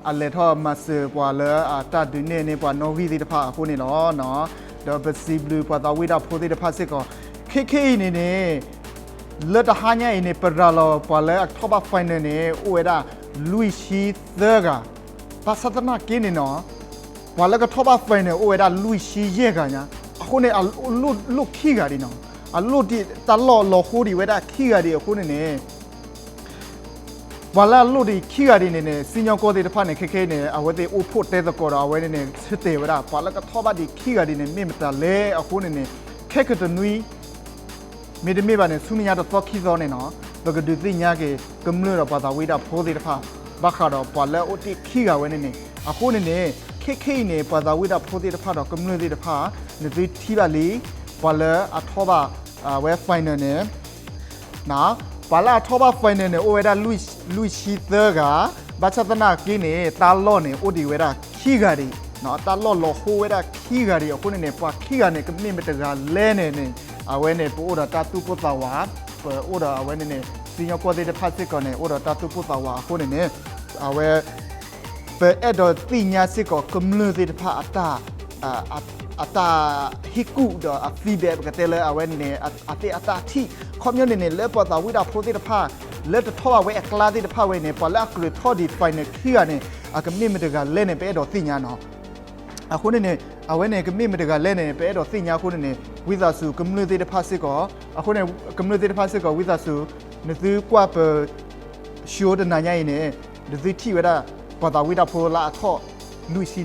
အလဲၤထီၣ်မၤစၢၤပှၤလၢအတၢ်ဒုးနဲၣ်န့ၢ်ပှၤနီၣ်ဂံၢ်သ့ၣ်တဖၣ်အဃိန့ၣ်လီၤ. ဒီးပစံးဘျုးပှၤသးဝံၣ်တၢ်ဖိသ့ၣ်တဖၣ်စ့ၢ်ကီး ခဲခဲအံၤန့ၣ်န့ၣ် လၢတဟါညါအံၤန့ၣ် ပရၤလီၤပှၤလၢအထီၣ်ဘၣ် final န့ၣ် အိၣ်ဝဲဒၣ်လွံၢ်ဆံသၢဂၤ, ဘၣ်ဆၣ်သနာ်က့န့ၣ်နီၤ ပှၤလၢကထီၣ်ဘၣ် final န့ၣ် အိၣ်ဝဲဒၣ်လွံၢ်ဆံယဲၢ်ဂၤညါ, အဃိန့ၣ် အလိၣ် လိၣ်ခံဂၤဒံးနီၤ, အလိၣ်ဒံး တၢ်လီၢ်လီၤဟိဒံးဝဲဒၣ်ခံဂၤဒံးအဃိန့ၣ်န့ၣ် ပှၤလၢအလိၣ်ဒံးခံဂၤဒံးန့ၣ်န့ၣ် စံၣ်ညီၣ်ကွီၢ်သ့ၣ်တဖၣ်န့ၣ် ခဲခဲအံၤန့ၣ် အဝဲသ့ၣ်အိၣ်ဖှိၣ်တဲသကိးဒီး အဝဲန့ၣ်န့ၣ် ဆၢတဲာ်ဝဲဒၣ် ပှၤလၢကထီၣ်ဘၣ်ဒံးခံဂၤဒံးန့ၣ် မ့ၢ်မတၤလဲၣ်အဃိန့ၣ်န့ၣ် ခဲကတနွံ မ့တမ့ၢ်ဘၣ်န့ၣ် ဆူမဲာ်ညါတသီခံသီန့ၣ်နီၤ ပကဒုးသ့ၣ်ညါက့ၤ ကမျၢၢ်ဒီးပှၤသးဝံၣ်တၢ်ဖိသ့ၣ်တဖၣ် ဘၣ်ဃးဒီးပှၤလၢအအိၣ်တ့ၢ်ခံဂၤဝဲန့ၣ်န့ၣ် အဃိန့ၣ်န့ၣ် ခဲခဲအံၤန့ၣ် ပှၤသးဝံၣ်တၢ်ဖိသ့ၣ်တဖၣ်ဒီးကမျၢၢ်သ့ၣ်တဖၣ် နသုထံၣ်ဘၣ်လံ ပှၤလၢအထီၣ်ဘၣ် အဝဲ final န့ၣ် ပှၤလၢအထီၣ်ဘၣ် final န့ၣ် အိၣ်ဝဲဒၣ်လွံၢ်ဆံသၢဂၤ, ဘၣ်ဆၣ်သနာ်က့န့ၣ် တၢ်လီၢ်န့ၣ် အိၣ်ဒံးဝဲဒၣ်ခံဂၤဒံး, တၢ်လီၢ်လီၤဟိဝဲဒၣ်ခံဂၤဒံးအဃိန့ၣ်န့ၣ် ပှၤခံဂၤန့ၣ် ကမ့ၢ်မတၤတဂၤလဲၣ်န့ၣ်န့ၣ် အဝဲန့ၣ် ပအိၣ်ဒီးတၢ်သူၣ်ပိၢ်သးဝး, ပအိၣ်ဒီးအဝဲန့ၣ်န့ၣ် စံၣ်ညီၣ်ကွီၢ်သ့ၣ်တဖၣ်စ့ၢ်ကီးန့ၣ် အိၣ်ဒီးတၢ်သူၣ်ပိၢ်သးဝးအဃိန့ၣ်န့ၣ် အဝဲ ပအဲၣ်ဒိးသ့ၣ်ညါစ့ၢ်ကီးကမျၢၢ်သ့ၣ်တဖၣ်အတၢ် အတၢ်ဟ့ၣ်ကူၣ်ဒီးအ feedback ပကတဲလၢအဝဲန့ၣ်န့ၣ် အသ့ၣ်အတၢ်ထံၣ် ခီပညီန့ၣ်န့ၣ် လၢပှၤသးဝံၣ်တၢ်ဖိသ့ၣ်တဖၣ် လၢတထီၣ်ဘၣ်ဝဲအကျါသ့ၣ်တဖၣ်ဝဲန့ၣ် ပှၤလၢအကြၢးထီၣ်ဒံး final ခံဂၤန့ၣ် အကမ့ၢ်မတဂၤလဲၣ်န့ၣ် ပအဲၣ်ဒိးသ့ၣ်ညါနီၤ. အဃိန့ၣ်န့ၣ် အဝဲန့ၣ်ကမ့ၢ်မတဂၤလဲၣ်န့ၣ် ပအဲၣ်ဒိးသ့ၣ်ညါအဃိန့ၣ်န့ၣ် ဝံသးစူၤကမျၢၢ်သ့ၣ်တဖၣ်စ့ၢ်ကီး အဃိန့ၣ် ကမျၢၢ်သ့ၣ်တဖၣ်စ့ၢ်ကီး ဝံသးစူၤ နသုကွၢ်ပ show တနၤညါအံၤန့ၣ် နသုထံၣ်ဝဲဒၣ် ပှၤသးဝံၣ်တၢ်ဖိလၢအထီၣ် လွံၢ်ဆံ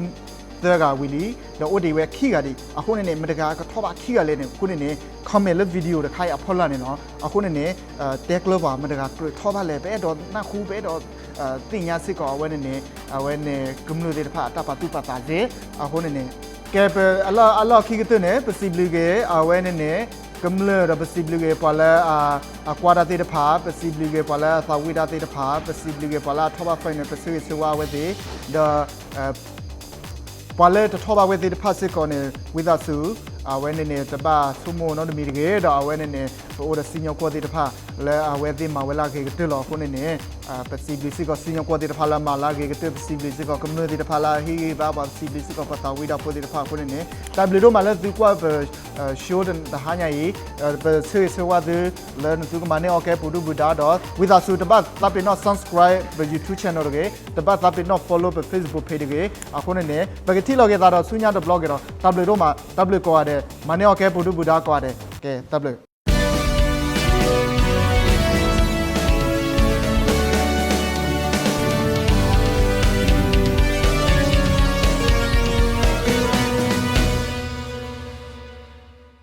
သၢဂၤဝံၤလံ ဒီးအိၣ်ဒံးဝဲခံဂၤဒံး အဃိန့ၣ်န့ၣ် မတဂၤကထီၣ်ဘၣ်ခံဂၤလဲၣ်န့ၣ် အဃိန့ၣ်န့ၣ် comment လၢ video တခါအံၤအဖီလာ်န့ၣ်လီၤ. အဃိန့ၣ်န့ၣ် တဲကျၢၤပှၤ မတဂၤကြၢးထီၣ်ဘၣ်လဲၣ် ပအဲၣ်ဒိးနၢ်ဟူ ပအဲၣ်ဒိး သ့ၣ်ညါစ့ၢ်ကီးအဝဲန့ၣ်န့ၣ် အဝဲန့ၣ်ကမျၢၢ်သ့ၣ်တဖၣ်အတၢ်ပာ်သူၣ်ပာ်သးစ့ၢ် အဃိန့ၣ်န့ၣ် ကဲပ အလီၢ်ခံကတၢၢ်န့ၣ် ပစံးဘျုးက့ၤ အဝဲန့ၣ်န့ၣ် ကမျၢၢ်ဒီးပစံးဘျုးက့ၤပှၤလၢ အကွၢ်တၢ်သ့ၣ်တဖၣ် ပစံးဘျုးက့ၤပှၤလၢအသးဝံၣ်တၢ်သ့ၣ်တဖၣ် ပစံးဘျုးက့ၤပှၤလၢအထီၣ်ဘၣ် final ပဆၢဂ့ၤဆၢဝါအဝဲသ့ၣ် ဒီး ပှၤလၢတထီၣ်ဘၣ်ဝဲသ့ၣ်တဖၣ်စ့ၢ်ကီးန့ၣ် ဝံသးစူၤ အဝဲန့ၣ်န့ၣ် တဘၣ်ဆိကမိၣ်နီတမံၤတဂ့ၤ ဒီးအဝဲန့ၣ်န့ၣ် ပအိၣ်ဒီးစံၣ်ညီၣ်ကွီၢ်သ့ၣ်တဖၣ် လၢအဝဲသ့ၣ်မၤဝဲလၢအဂ့ၤကတၢၢ်လီၤ. အဃိန့ၣ်န့ၣ် ပစံးဘျုးစ့ၢ်ကီးစံၣ်ညီၣ်ကွီၢ်သ့ၣ်တဖၣ်လၢအမၤလၢအဂ့ၤကတၢၢ် ပစံးဘျုးစ့ၢ်ကီးကမျၢၢ်သ့ၣ်တဖၣ်လၢအဟ့ၣ်ဂံၢ်ဘါပှၤ ပစံးဘျုးစ့ၢ်ကီးပှၤသးဝံၣ်တၢ်ဖိသ့ၣ်တဖၣ်အဃိန့ၣ်န့ၣ် တၢ်ဘျုးဒိၣ်မးလၢသုကွၢ်ပ show တဟါညါအံၤ ပဆၢဂ့ၤဆၢဝါသု လၢနသုကမၤန့ၢ်အီၤကဲပူၤဒုၣ်ပူၤဒါဒီး ဝံသးစူၤတဘၣ်သးပ့ၤနီၣ် subscribe ပ YouTube channel တဂ့ၤ တဘၣ်သးပ့ၤနီၣ် follow ပ Facebook page တဂ့ၤ အဃိန့ၣ်န့ၣ် ပကထံၣ်လိာ်က့ၤသးဒီးဆူညါတဘျီက့ၤဒီး တၢ်ဘျုးဒိၣ်မး တၢ်ဘျုးကိးဂၤဒဲး မၤန့ၢ်အီၤကဲပူၤဒုၣ်ပူၤဒါကိးဂၤဒဲး ကဲ တၢ်ဘျုး